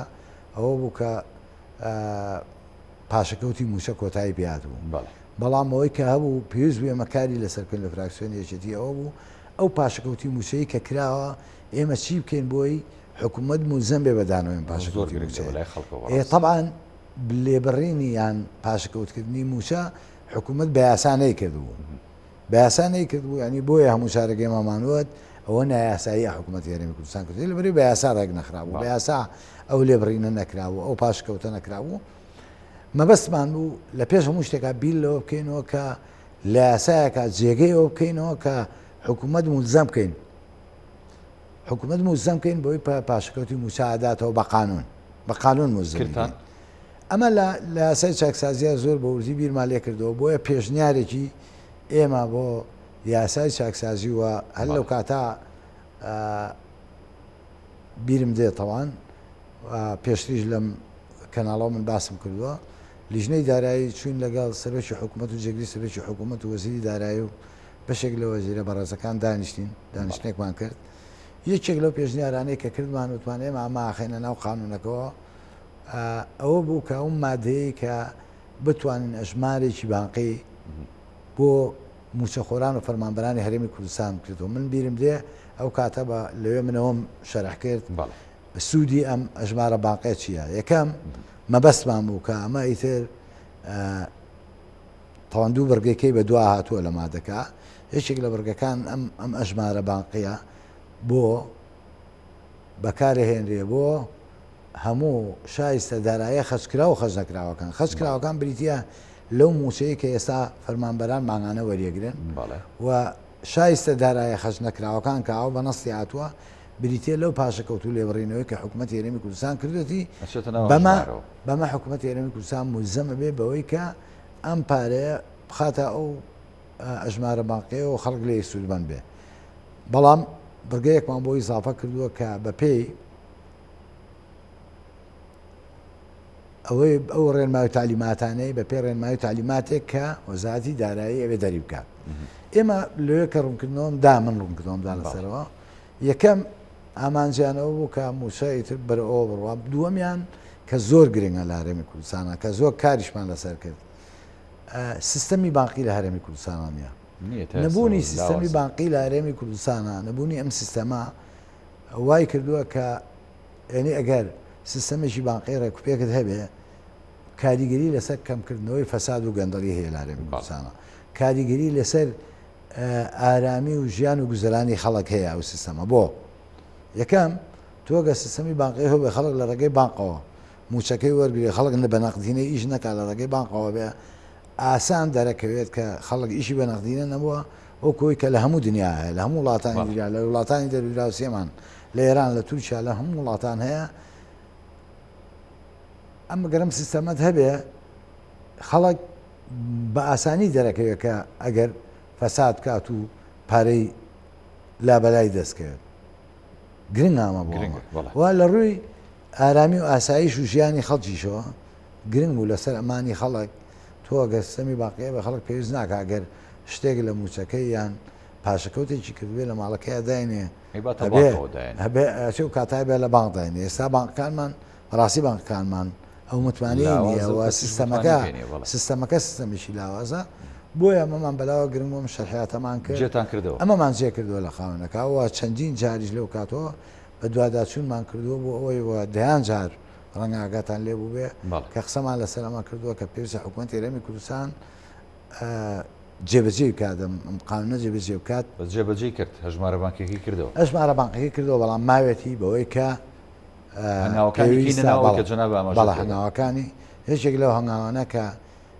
ئەوە بوو کە پاشەکەوتی مووچە کۆتایی پێ هاتبوو. بەڵام ئەوەی کە هەبوو پێویست بوو ئێمە کاری لەسەر بکەین لە فراکسیۆنی یەکێتی ئەوە بوو ئەو پاشەکەوتی مووچەی کە کراوە ئێمە چی بکەین بۆی حکوومەت مولزەم بێ بە دانەوەی ئەم پاشەکەوتی مووچەیە. تەبعەن لێبڕینی یان پاشەکەوتکردنی مووچە حکوومەت بە یاسا نەیکردبوو. بە یاسا نەیکردبوو یانی بۆیە هەموو جارێک ئێمەمان وت ئەوە نایاساییە حکوومەتی هەرێمی کوردستان کردووی لەبەرئەوەی بە یاسا ڕێک نەخرابوو بە یاسا ئەو لێبڕینە نەکرابوو ئەو پاشکەوتە نەکرابوو مەبەستمان بوو لە پێش هەموو شتێکا بیر لەوە بکەینەوە کە لە یاسایەکە جێگەی ئەوە بکەینەوە کە حکوومەت مولزەم بکەین حکوومەت مولزەم بکەین بۆی پاشەکەوتی مووچە ئاداتەوە بە قانون بە قانون مولزەم
کردتان
ئەمە لە لە یاسای چاکسازییا زۆر بە وردی بیرمان لێ کردەوە بۆیە پێشنیارێکی ئێمە بۆ یاسای چاکسازی و هەر لەو کاتە بیرم دێ تەوان پێشتریش لەم کەناڵەوە من باسم کردووە لیژنەی دارایی چوین لەگەڵ سەرۆکی حکوومەت و جێگری سەرۆکی حکوومەت و وەزیری دارایی و بەشێک لە وەزیرە بەڕێزەکان دانیشتین دانیشتنێکمان کرد یەکێک لەو پێشنیارانەی کە کردمان وتمان ئێمە ئەمە ئاخێنە ناو قانونەکەەوە ئەوە بوو کە ئەو مادەیەی کە بتوانین ئەژمارێکی بانقی بۆ مووچەخۆران و فەرمانبەرانی هەرێمی کوردستان بکرێتەوە من بیرم دێ ئەو کاتە بە لەوێ منەوەم شەرح کرد سوودی ئەم ئەژمارە بانقێ چییە یەکەم مەبەستمان بوو کە ئەمە ئیتر تاوان دوو بڕگەکەی بە دوا هاتووە لە مادەکە یەکێک لە بڕگەکان ئەم ئەم ئەژمارە بانقیە بۆ بەکارهێنرێ بۆ هەموو شایستە داراییە خەرجکراو و خەرجنەکراوەکان. خەرجکراوەکان بریتییە لەو مووچەی کە ئێستا فەرمانبەران مانگانە وەریەگرن و شایستە داراییە خەرجنەکراوەکان کە ئاو بە نەستی هاتووە بریتییە لەو پاشەکەوت و لێبڕینەوەی کە حکوومەتی هەرێمی کوردستان کردوێتی بەمە بەمە حکوومەتی هەرێمی کوردستان مولزەمە بێ بەوەی کە ئەم پارەیە بخاتە ئەو ئەژمارە بانقیەوە خەڵک لێی سوودمەند بێ بەڵام بڕگەیەکمان بۆ ئیزافە کردووە کە بەپێی ئەوەی ئەو ڕێنمای و تالیماتانەی بە پێ ڕێنمای و تالیماتێک کە وەزارەتی دارایی ئەوێ دەری بکات ئێمە لەوێ کە ڕوونکردنەوەم دا من ڕوونکردنەوەم دا لەسەرەوە یەکەم ئامانجیانەوە بوو کە مووچە ئیتر بەرەوە بڕوا دووەمیان کە زۆر گرنگە لە هەرێمی کوردستانە کە زۆر کاریشمان لەسەر کرد سیستەمی بانقی لە هەرێمی کوردستانە نییە نەبوونی سیستەمی بانقی لە هەرێمی کوردستانە نەبوونی ئەم سیستەمە وای کردووە کە یعنی ئەگەر سیستەمێکی بانقی ڕێکوپێکت هەبێ کاریگەری لەسەر کەمکردنەوەی فەساد و گەندەڵی هەیە لە هەرێمی کوردستانە کاریگەری لەسەر ئارامی و ژیان و گوزەرانی خەڵک هەیە ئەو سیستەمە بۆ یەکەم تۆ گە سیستەمی بانقی هەبێ خەڵک لە ڕێگەی بانقەوە موچەکەی وەرگێ خەڵک نە بە نەقدینە ئیش نەکا لە ڕێگەی بانقەوە بێ ئاسان دەرەکەوێت کە خەڵک ئیشی بە نەقدینە نەبووە وەکو ئەوەی کە لە هەموو دنیا هەیە، لە هەموو وڵاتانی دنیا، لە وڵاتانی دەرودراوسێمان، لە ئێران، لە تورکیا، لە هەموو وڵاتان هەیە. ئەم گەر ئەم سیستەمەت هەبێ خەڵک بە ئاسانی دەرەکەوێت کە ئەگەر فەساد بکات و پارەی لابەلای دەست کەوێت. گرنگە ئەمە بۆ
گرنگە، بەڵێ.
و لە ڕووی ئارامی و ئاسایش و ژیانی خەڵکیشەوە گرنگ بوو لەسەر ئەمانی خەڵک. تۆ ئەگەر سیستەمی بانقیە بە خەڵک پێویست ناکا ئەگەر شتێک لە مووچەکەی یان پاشەکەوتێکی کردبێ لە ماڵەکەیا داینێ
ئەی با تا
ئەبێ
بانقەوە داینێ.
ئەبێ ئەچێ و کاتای بێ لە بانق داینێ. ئێستا بانقەکانمان بەڕاستی بانقەکانمان ئەو متمانەی نییە
لاوازە و
و
کەسیش متمانەی
سیستەمەکە
پێ نییە، بەڵێ.
سیستەمەکە سیستەمێکی لاوازە. بۆیە ئەمەمان بەلاوە گرنگ بوو ئەم شەرحیاتەمان کرد.
جێتان کردەوە.
ئەمەمان جێ کردووە لە خاوەنەکە و چەندین جاریش لەو کاتەوە بەدواداچوونمان کردووە بۆ ئەوەی و دەیان جار ڕەنگە ئاگاتان لێ بووبێ کە قسەمان لەسەر ئەمە کردووە کە پێویستە حکوومەتی هەرێمی کوردستان جێبەجێی بکات، ئەم قانونە جێبەجێ بکات.
بەس جێبەجێی کرد، هەژمارە بانکیەکەی کردەوە.
هەژمارە بانقیەکەی کردەوە، بەڵام ماوێتی بەوەی کە
هەنگاوەکانی کەی
پێویستە،
نەناوە
بەڵێ
کە جەناب ئاماژەت
بەڵێ
پێدا.
هەنگاوەکانی یەکێک لەو هەنگاوانە کە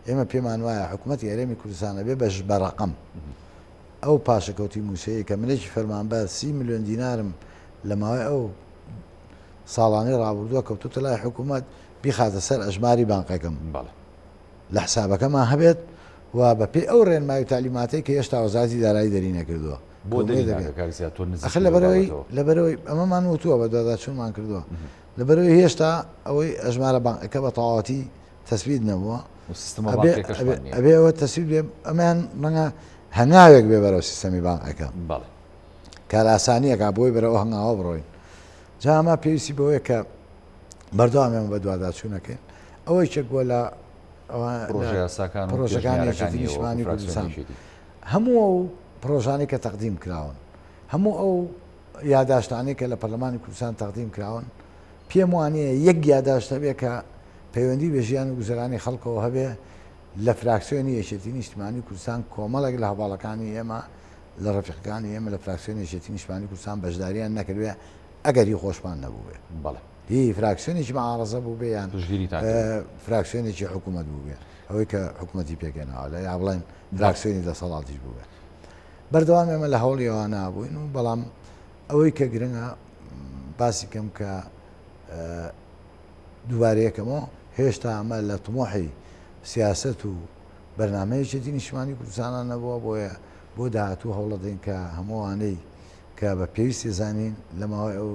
ئێمە پێمان وایە حکوومەتی هەرێمی کوردستان ئەبێ بە بە ڕەقەم ئەو پاشەکەوتی مووچەیە کە منێکی فەرمانبەر 30 ملیۆن دینارم لە ماوەی ئەو ساڵانەی ڕابردووە کەوتوتە لای حکوومەت بیخاتە سەر ئەژماری بانقەکەم
بەڵێ.
لە حسابەکەما هەبێت و بە پێی ئەو ڕێنمایی و تەعلیماتەی کە هێشتا وەزارەتی دارایی دەری نەکردووە
بۆ
کە
دەری
ئومێد
ناکا
دەکەین
کاک زیاد تۆ
ئەخر
نزیکی لەو
لەبەرئەوەی
بابەتەوە.
لەبەرئەوەی ئەمەمان وتووە بەدواداچوونمان کردووە لەبەرئەوەی هێشتا ئەوەی ئەژمارە بانقەکە بە تەواوەتی تەسبیت نەبووە
و سیستمە
ئەبێ
بانقیەکەشمان نییە.
ئەبێ ئەوە تەسبیت بێ ئەمەیان ڕەنگە هەنگاوێک بێ بەرەو سیستەمی بانقەکە.
بەڵێ.
کارئاسانیەکە بۆی بەرەو ئەو هەنگاوە بڕۆین. جا ئەمە پێویستی بەوەیە کە بەردەوام ئێمە بەدواداچوونەکەین. ئەوەی کە بووە لە
پرۆژە یاساکان و
پرۆژەکانی یەکێتی
پێشنیارەکانی ئێوە وەکو
نیشتمانی
فراکسیۆنی
کوردستان
یەکێتی.
هەموو ئەو پرۆژانەی کە تەقدیم کراون، هەموو ئەو یاداشتانەی کە لە پەرلەمانی کوردستان تەقدیم کراون، پێم وانییە یەک یاداشت هەبێ کە پەیوەندی بە ژیان و گوزەرانی خەڵکەوە هەبێ. لە فراکسیۆنی یەکێتی نیشتمانی کوردستان کۆمەڵێک لە هەڤاڵەکانی ئێمە، لە ڕەفیقەکانی ئێمە لە فراکسیۆنی یەکێتی نیشتمانی کوردستان بەشداریان نەکردبێ ئەگەر هی خۆشمان نەبووبێ.
بەڵێ.
هی فراکسیۆنێکی معارەزە بووبێ یان
پشتگیریتان کردبێ.
فراکسیۆنێکی حکوومەت بووبێ، ئەوەی کە حکوومەتی پێکهێناوە لە یا بڵێن
بەڵێ.
فراکسیۆنی دەسەڵاتیش بووبێ. بەردەوام ئێمە لە هەوڵی ئەوانە بووین و بەڵام ئەوەی کە گرنگە باسی کەم کە دووبارەیەکەمەوە هێشتا ئەمە لە تمۆحی سیاسەت و بەرنامەی یەکێتی نیشتمانی کوردستانە نەبووە، بۆیە بۆ داهاتوو هەوڵەدەین کە هەموو ئەوانەی کە بە پێویستی زانین لە ماوەی ئەو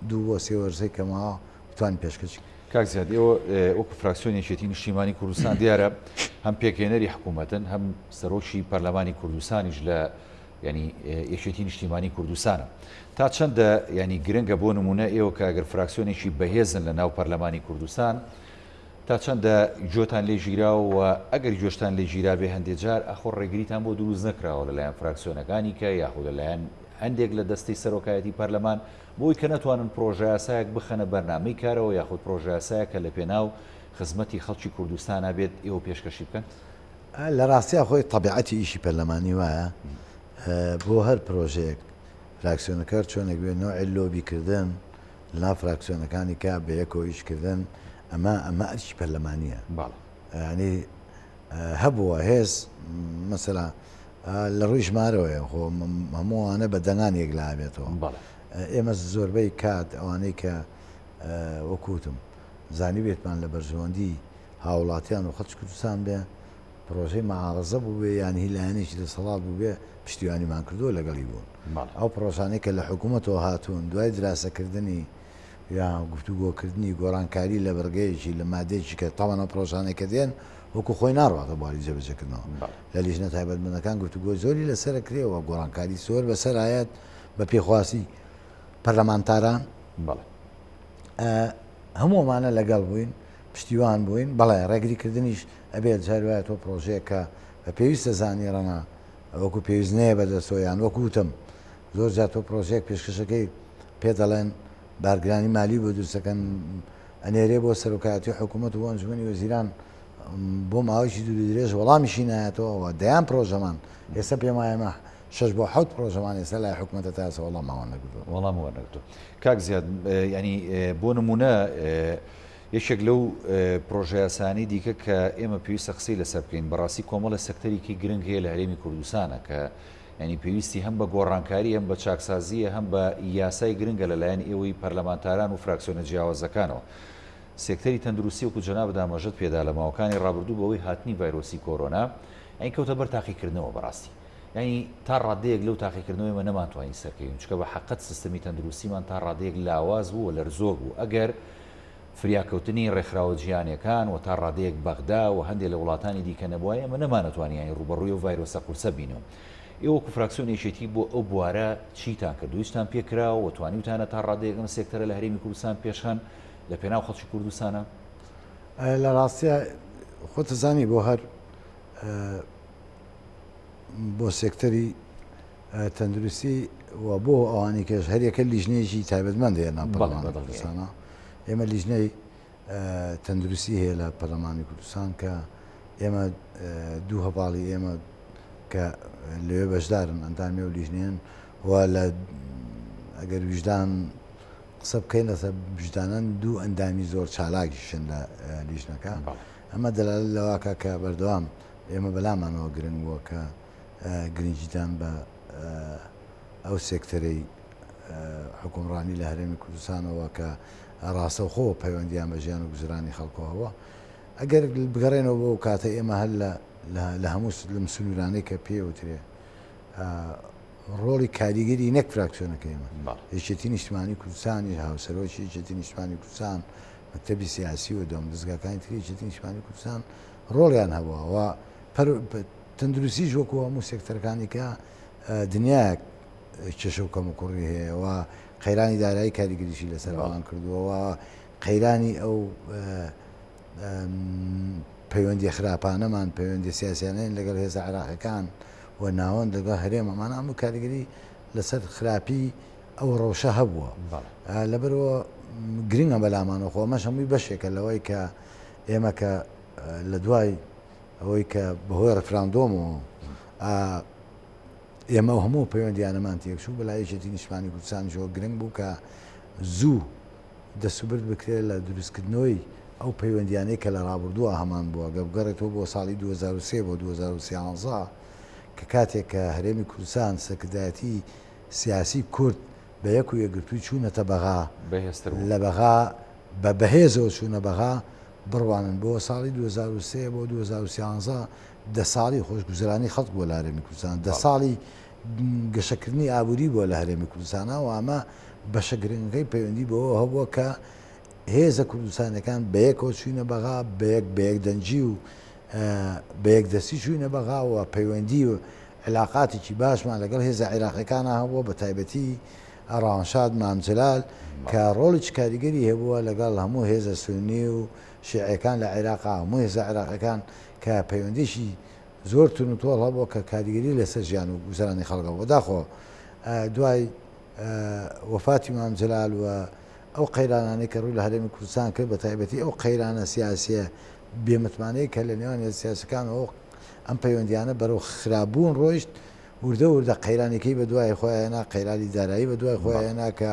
دوو بۆ سێ وەرزەی کە ماوە بتوانین پێشکەشی
کاک زیاد ئێوە وەکو فراکسیۆنی یەکێتی نیشتیمانی کوردستان دیارە هەم پێکهێنەری حکوومەتن هەم سەرۆکی پەرلەمانی کوردستانیش لە ینی یەکێتی نیشتیمانی کوردستانە تا چەندە ینی گرنگە بۆ نمونە ئێوە کە ئەگەر فراکسیۆنێکی بەهێزن لە ناو پەرلەمانی کوردستان تا چەندە گوێتان لێ گیراوە و ئەگەر گوێشتان لێ گیرابێ هەندێ جار ئاخۆ ڕێگریتان بۆ دروست نەکراوە لەلایەن فراکسیۆنەکانی کە یاخود لەلایەن هەندێک لە دەستەی سەرۆکایەتی پەرلەمان بۆی کە نەتوانن پرۆژەیاسایەک بخەنە بەرنامەی کارەوە یاخود پرۆژەیاسایەک کە لەپێناو خزمەتی خەڵکی کوردستانا بێت ئێوە پێشکەشی بکەن؟
لە ڕاستیا خۆی تەبیعەتی ئیشی پەرلەمانی وایە بۆ هەر پرۆژەیەک فراکسیۆنەکە هەر چۆنێک بێت نەوعێ لۆبی کردن لەناو فراکسیۆنەکانی کە بە یەکەوە ئیش کردن ئەمە ئەمە ئەرکی پەرلەمانیە ینی هەبووە هێز مەسەلا لە ڕووی ژمارەوەیە خۆ هەمووانە بە دەنگان یەک لابێتەوە ئێمە زۆربەی کات ئەوانەی کە وەکوتم زانی بێتمان لە بەرژەوەندی هاوڵاتیان و خەڵکی کوردستان بێ پرۆژەی معارەزە بووبێ یان هی لایەنێکی دەسەڵات بووبێ پشتیوانیمان کردووە لەگەڵی بوون. ئەو پرۆژانەی کە لە حکوومەتەوە هاتوون دوای دراسەکردنی یا گفتوگۆکردنی گۆڕانکاری لە بڕگەیەکی لە مادەیەکی کە تاوان ئەو پرۆژانەی کە دێن وەکو خۆی ناڕواتە بواری جێبەجێکردنەوە لە لیژنە تایبەتمەندەکان گفتوگۆی زۆری لەسەر کرێەوە گۆڕانکاری زۆر بەسەر ئاەت بە پێخواستی پەرلەمانتاران هەموو ئەمانە لەگەڵ بووین پشتیوان بووین بەڵێ ڕێگری کردنیش ئەبێت جار وایە تۆ پرۆژەیەک کە بە پێویستە زانی ڕەنگە وەکو پێویست نەیە بەدەستەوە یان وەکو وتم زۆر جار تۆ پرۆژەیەک پێشکەشەکەی پێ دەڵێن بارگرانی مالی بۆ دروستەکەن ئەنێرێ بۆ سەرۆکایەتی حکوومەت و بۆ ئەنجومەنی وەزیران بۆ ماوەیەکی دوور درێژ وەڵامیشی نایەتەوە دەیان پرۆژەمان ئێستا پێم وایە ئێمە شەش بۆ حەوت پرۆژەمان ئێستا لای حکوومەتە تا ئێستا وەڵاممان وەرنەگرتووە.
وەڵام وەرنەگرتووە. کاک زیاد یانی بۆ نموونە یەکێک لەو پرۆژەیاسایانەی دیکە کە ئێمە پێویستە قسەی لەسەر بکەین، بەڕاستی کۆمەڵە سەکتەرێکی گرنگ هەیە لە هەرێمی کوردستانە کە یانی پێویستی هەم بە گۆڕانکارییە، هەم بە چاکسازییە، هەم بە یاسای گرنگە لەلایەن ئێوەی پەرلەمانتاران و فراکسیۆنە جیاوازەکانەوە. سێکتەری تەندروستی وەکو جەنابت ئاماژەت پێدا لە ماوەکانی ڕابردوو بەهۆی هاتنی ڤایرۆسی کۆرۆنا یانی کەوتە بەر تاقیکردنەوە بەڕاستی. یانی تا ڕادەیەک لەو تاقیکردنەوەی ئێمە نەمانتوانی سەرکەوین، چونکە بە حەقت سیستەمی تەندروستیمان تا ڕادەیەک لاواز بوو و لەرزۆک بوو، ئەگەر فریاکەوتنی ڕێکخراوە جیهانیەکان و تا ڕادەیەک بەغدا و هەندێ لە وڵاتانی دیکە نەبوایە ئێمە نەمانەتوانی یانی ڕووبەڕووی ئەو ڤایرۆسە قورسە بینەوە. ئێوە وەکو فراکسیۆنی یەکێتی بۆ ئەو بوارە چیتان کرد و هیچتان پێ کرا و توانیوتانە تا ڕادەیەک ئەم سێکتەرە لە هەرێمی کوردستان پێشخەن لە پێناو خەڵکی کوردستانە؟
لە ڕاستیا خۆت ئەزانی بۆ هەر بۆ سێکتەری تەندروستی و بۆ ئەوانی کەش هەریەکە لیژنەیەکی تایبەتمەند هەیە ناو پەرلەمانی کوردستانە ئێمە لیژنەی تەندروستی هەیە لە پەرلەمانی کوردستان کە ئێمە دوو هەواڵی ئێمە کە لەوێ بەشدارن ئەندامی و لیژنێن و لە ئەگەر ویژدان قسە بکەین لەسەر ویژدانان دوو ئەندامی زۆر چالاکیشن لە لیژنەکە ئەمە دەلالەت لەواکە کە بەردەوام ئێمە بەلامانەوە گرنگ بووە کە گرنگیدان بە ئەو سێکتەرەی حکومڕانی لە هەرێمی کوردستانەوە کە ڕاستەوخۆ پەیوەندیان بە ژیان و گوزرانی خەڵکەوە هەبووە ئەگەر بگەڕێنەوە بۆ کاتە ئێمە هەر لە هەموو لەم سنوورانەی کە پێوترێ ڕۆڵی کاریگەری نەک فراکسیۆنەکەی ئێمە یەکێتی نیشتمانی کوردستانی هاوسەرۆکی یەکێتی نیشتمانی کوردستان مەکتەبی سیاسی و دامودەزگاکانی تری یەکێتی نیشتمانی کوردستان ڕۆڵیان هەبووە و تەندروستیش وەکو هەموو سێکتەرەکانی کە دنیایەک کێشە و کەموکوڕی هەیە و قەیرانی دارایی کاریگەریشی لەسەر ئەوان کردووە و قەیرانی ئەو پەیوەندی خراپانەمان پەیوەندی سیاسیانەیان لەگەڵ هێزە عێراقیەکان و ناوەند لەگەڵ هەرێم ئەمانە هەموو کاریگەری لەسەر خراپی ئەو ڕەوشە هەبووە لەبەرەوە گرنگە بەلامانەوە خۆ ئەمەش هەمووی بەشێکە لەوەی کە ئێمە کە لە دوای ئەوەی کە بەهۆی ڕفراندۆمەوە ئێمە و هەموو پەیوەندیانەمان تێکچوو بەلای یەکێتی نیشتمانی کوردستانیشەوە گرنگ بوو کە زوو دەستوبرد بکرێت لە دروستکردنەوەی ئەو پەیوەندیانەی کە لە ڕابردووە هەمان بووە گە بگەڕێتەوە بۆ ساڵی 2003 بۆ 2013 کە کاتێک کە هەرێمی کوردستان سەرکردایەتی سیاسی کورد بە یەک و یەکگرتووی چوونەتە بەغا
بەهێزتر بوو.
لە بەغا بە بەهێزەوە چوونە بەغا بڕوانن بۆ ساڵی 2003 بۆ 2013 دە ساڵی خۆشگوزەرانی خەڵک بووە لە هەرێمی کوردستان دە ساڵی گەشەکردنی ئابووری بووە لە هەرێمی کوردستانە و ئەمە بەشە گرنگەکەی پەیوەندی بەوە هەبووە کە هێزە کوردستانەکان بەیەکەوە چووینە بەغا بەیەک بەیەک دەنگی و بەیەک دەستی چووینە بەغا و پەیوەندی و علاقاتێکی باشمان لەگەڵ هێزە عێراقیەکانە هەبووە بە تایبەتی ڕەوانشاد مام جەلال کە ڕۆڵێکی کاریگەری هەبووە لەگەڵ هەموو هێزە سوننی و شیعەکان لە عێراقا هەموو هێزە عێراقیەکان کە پەیوەندیی زۆر تون و تۆڵ هەبووە کە کاریگەری لەسەر ژیان و گوزەرانی خەڵک هەبووە بەداخەوە دوای وەفاتی مام جەلال و ئەو قەیرانانەی کە ڕووی لە هەرێمی کوردستان کرد بە تایبەتی ئەو قەیرانە سیاسیە بێمتمانەی کە لە نێوان هێزە سیاسەکان و ئەم پەیوەندیانە بەرەو خراپبوون ڕۆیشت وردە وردە قەیرانەکەی بە دوای خۆیان هێنا قەیرانی دارایی بە دوای خۆیان هێنا کە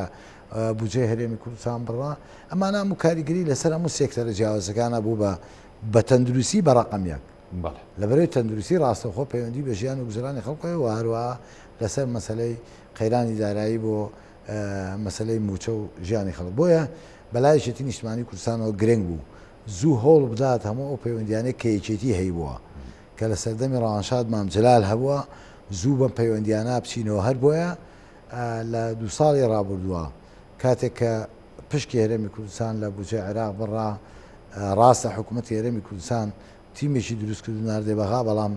بودجەی هەرێمی کوردستان بڕا ئەمانە هەموو کاریگەری لەسەر هەموو سێکتەرە جیاوازەکانە بوو بە بە تەندروستی بە ڕەقەم یەک لەبەرەی تەندروستی ڕاستەوخۆ پەیوەندی بە ژیان و گوزەرانی خەڵکەوە و هەروەها لەسەر مەسەلەی قەیرانی دارایی بۆ مەسەلەی مووچە و ژیانی خەڵک بۆیە بەلای یەکێتی نیشتمانی کوردستانەوە گرنگ بوو زوو هەوڵ بدات هەموو ئەو پەیوەندیانەی کە یەکێتی هەیبووە کە لە سەردەمی ڕەوانشاد مام جەلال هەبووە زوو بەم پەیوەندیانە بچینەوە هەر بۆیە لە دوو ساڵی ڕابردووە کاتێک کە پشکی هەرێمی کوردستان لە بودجەی عێراق بڕا ڕاستە حکوومەتی هەرێمی کوردستان تیمێکی دروست کرد و ناردێ بەغا بەڵام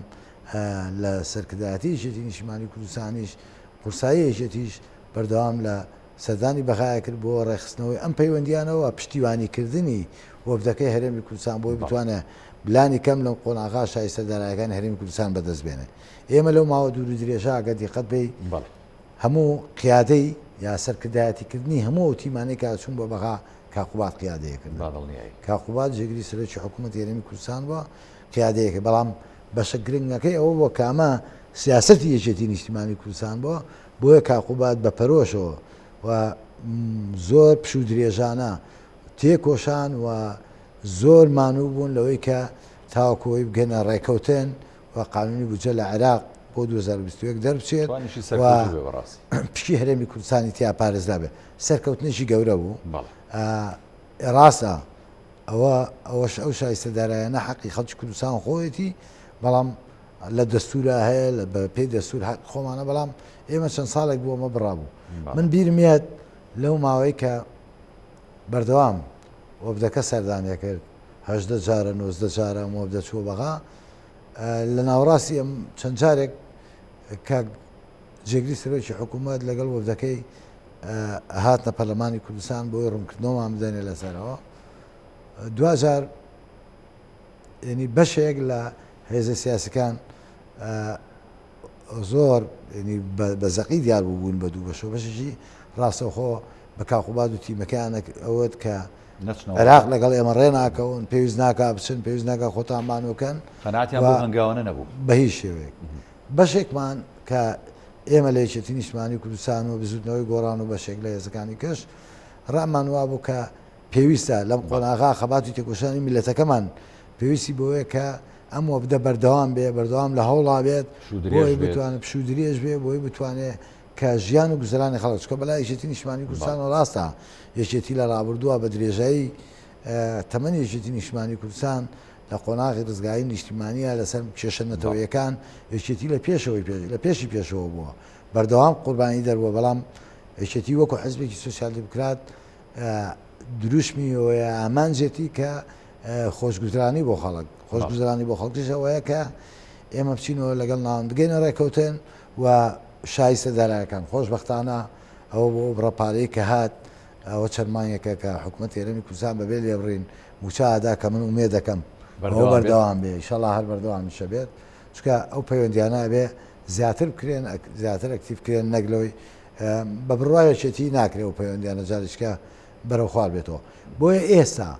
لە سەرکردایەتی یەکێتی نیشتیمانی کوردستانیش قورسایی یەکێتیش بەردەوام لە سەردانی بەغایە کرد بۆ ڕێکخستنەوەی ئەم پەیوەندیانەوە پشتیوانیکردنی وەفدەکەی هەرێمی کوردستان بۆی بتوانێت لانی کەم لەم قۆناغا شایستە دارایەکانی هەرێمی کوردستان بەدەست بێنێ ئێمە لەو ماوە دوور و درێژە ئەگەر دیقەت بەی هەموو قیادەی یا سەرکردایەتیکردنی هەموو ئەو تیمانەی کە چوون بۆ بەغا کاک قوباد قیادەیە کردن. کاک قوباد جێگری سەرۆکی حکوومەتی هەرێمی کوردستان بووە قیادەیە کرد بەڵام بەشە گرنگەکەی ئەوە بووە کە ئەمە سیاسەتی یەکێتی نیشتیمانی کوردستان بووە بۆیە کاک قوباد بە پەرۆشەوە و زۆر پشوو درێژانە تێکۆشان و زۆر مانوو بوون لەوەی کە تاوەکو ئەوەی بگەنە ڕێکەوتن و قانونی بودجە لە عێراق بۆ 2021 دەربچێت
توانیشی
و
سەرکەوتوو بێ بەڕاستی.
پشکی هەرێمی کوردستانی تیا پارێزرا بێ سەرکەوتنێکی گەورە بوو
بەڵێ.
ڕاستە ئەوە ئەوەش ئەو شایستە دارایانە حەقی خەڵکی کوردستان خۆیەتی بەڵام لە دەستورا هەیە لە بە پێی دەستور حەق خۆمانە بەڵام ئێمە چەند ساڵێک بوو ئەمە بڕابوو من بیرم یەت لەو ماوەی کە بەردەوام وەفدەکە سەردانیە کرد 18 جارە 19 جارە ئەم وەفدە چووە بەغا لە ناوەڕاستی ئەم چەند جارێک کاک جێگری سەرۆکی حکوومەت لەگەڵ وەفدەکەی هاتنە پەرلەمانی کوردستان بۆی ڕوونکردنەوەمان بدەنێ لەسەرەوە دواجار یعنی بەشێک لە هێزە سیاسەکان زۆر بە زەقی دیار بوو بوون بە دوو بەشەوە بەشێکی ڕاستەوخۆ بە کاقوباد و تیمەکەیان ئەوەت کە عێراق لەگەڵ ئێمە ڕێ ناکەون پێویست ناکا بچن پێویست ناکا خۆتان مانوکەن
قەناعەتیان بۆ هەنگاوانە نەبوو
بە هیچ شێوەیەک بەشێکمان کە ئێمە لە یەکێتی نیشتمانی کوردستان و بزوتنەوەی گۆڕان و بەشێک لە هێزەکانی کەش ڕامان وابوو کە پێویستە لەم قۆناغا خەبات و تێکۆشانی میللەتەکەمان پێویستی بەوەیە کە ئەم وەفدە بەردەوام بێ، بەردەوام لە هەوڵا بێت بۆی بتوانێت پشوو درێژ بێ، بۆی بتوانێت کە ژیان و گوزەرانی خەڵک چونکە بەلای یەکێتی نیشتمانی کوردستانەوە ڕاستە یەکێتی لە ڕابردووە بە درێژایی تەمەنی یەکێتی نیشتمانی کوردستان لە قۆناغی ڕزگاری نیشتیمانیە لەسەر کێشە نەتەوەیەکان یەکێتی لە پێشەوەی لە پێشی پێشەوە بووە بەردەوام قوربانی دەربووە بەڵام یەکێتی وەکو حزبێکی سوسیال دیموکرات دروشمی ئەوەیە ئامانجێتی کە خۆشگوزرانی بۆ خەڵک خۆشگوزرانی بۆ خەڵکیش ئەوەیە کە ئێمە بچینەوە لەگەڵ ناوەند بگەینە ڕێککەوتن و شایستە دارایەکان خۆشببختانە ئەوە بۆ بڕە پارەی کە هات ئەوە چەند مانگێکە کە حکوومەت هەرێمی کوردستان بەبێ لێبڕین مووچە ئەدا کە من ئومێد دەکەم ئەوە بەردەوام بێ ئیشەڵا هەر بەردەوامیشە بێت چونکە ئەو پەیوەندیانە ئەبێ زیاتر بکرێن زیاتر ئەکتیڤ بکرێن نەک لەوەی بە بڕوای یەکێتی ناکرێ ئەو پەیوەندیانە جارێکە بەرەو خوار بێتەوە بۆیە ئێستا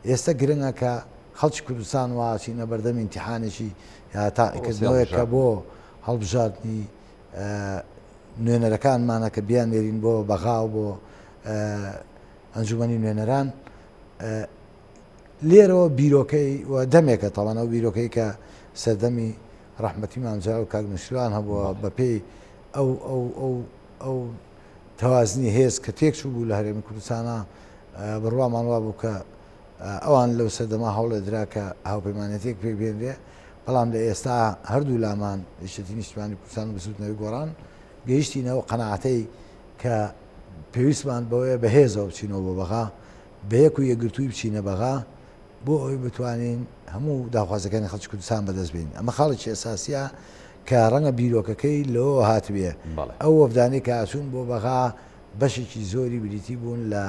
ئێستا گرنگە کە خەڵکی کوردستان واچینە بەردەم ئیمتیحانێکی یا تاقیکردنەوەیەک کە بۆ هەڵبژاردنی نوێنەرەکانمانە کە بیان نێرین بۆ بەغا و بۆ ئەنجومەنی نوێنەران لێرەوە بیرۆکەی و دەمێکە تاوان ئەو بیرۆکەی کە سەردەمی ڕەحمەتی مام جەلال و کاک نوشیروان هەبووە بەپێی ئەو ئەو ئەو ئەو تەوازنی هێز کە تێک چوو بوو لە هەرێمی کوردستانە بڕوامان وا بوو کە ئەوان لەو سەردەما هەوڵێ درا کە هاوپەیمانێتێک پێک بێنرێ بەڵام لە ئێستا هەردوو لامان یەکێتی نیشتمانی کوردستان و بزووتنەوەی گۆڕان گەیشتینەوە قەناعەتەی کە پێویستمان بەوەیە بەهێزەوە بچینەوە بۆ بەغا بەیەک و یەکگرتووی بچینە بەغا بۆ ئەوەی بتوانین هەموو داخوازەکانی خەڵکی کوردستان بەدەست بێنین. ئەمە خاڵێکی ئەساسییە کە ڕەنگە بیرۆکەکەی لەوەوە هاتبێ. ئەو وەفدانەی کە ئەچوون بۆ بەغا بەشێکی زۆری بریتی بوون لە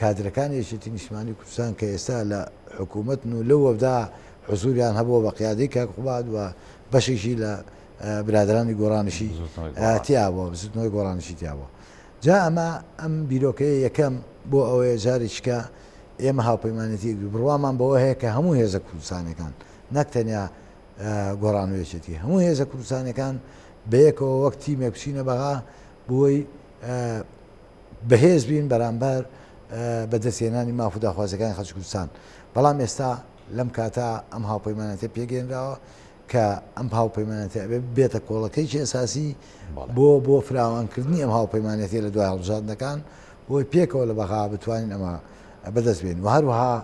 کادرەکانی یەکێتی نیشتمانی کوردستان کە ئێستا لە حکوومەتن و لەو وەفدا حزووریان هەبووە بە قیادەی کاک قوباد و بەشێکی لە برادەرانی گۆڕانیشی تیا بووە، بزووتنەوەی گۆڕانیشی تیا بووە. جا ئەمە ئەم بیرۆکەیە یەکەم بۆ ئەوەیە جارێکیکە ئێمە هاوپەیمانێتی یەکگرتوو بڕوامان بەوە هەیە کە هەموو هێزە کوردستانیەکان نەک تەنیا گۆڕان و یەکێتی هەموو هێزە کوردستانیەکان بەیەکەوە وەک تیمێک بچینە بەغا بۆی بەهێز بین بەرامبەر بەدەستهێنانی ماف و داخوازیەکانی خەڵکی کوردستان بەڵام ئێستا لەم کاتە ئەم هاوپەیمانێتە پێگەێنراوە کە ئەم هاوپەیمانێتیە ئەبێ ببێتە کۆڵەکەیەکی ئەساسی بۆ بۆ فراوانکردنی ئەم هاوپەیمانێتیە لە دوای هەڵبژاردنەکان بۆی پێکەوە لە بەغا بتوانین ئەمە بەدەست بێنین و هەروەها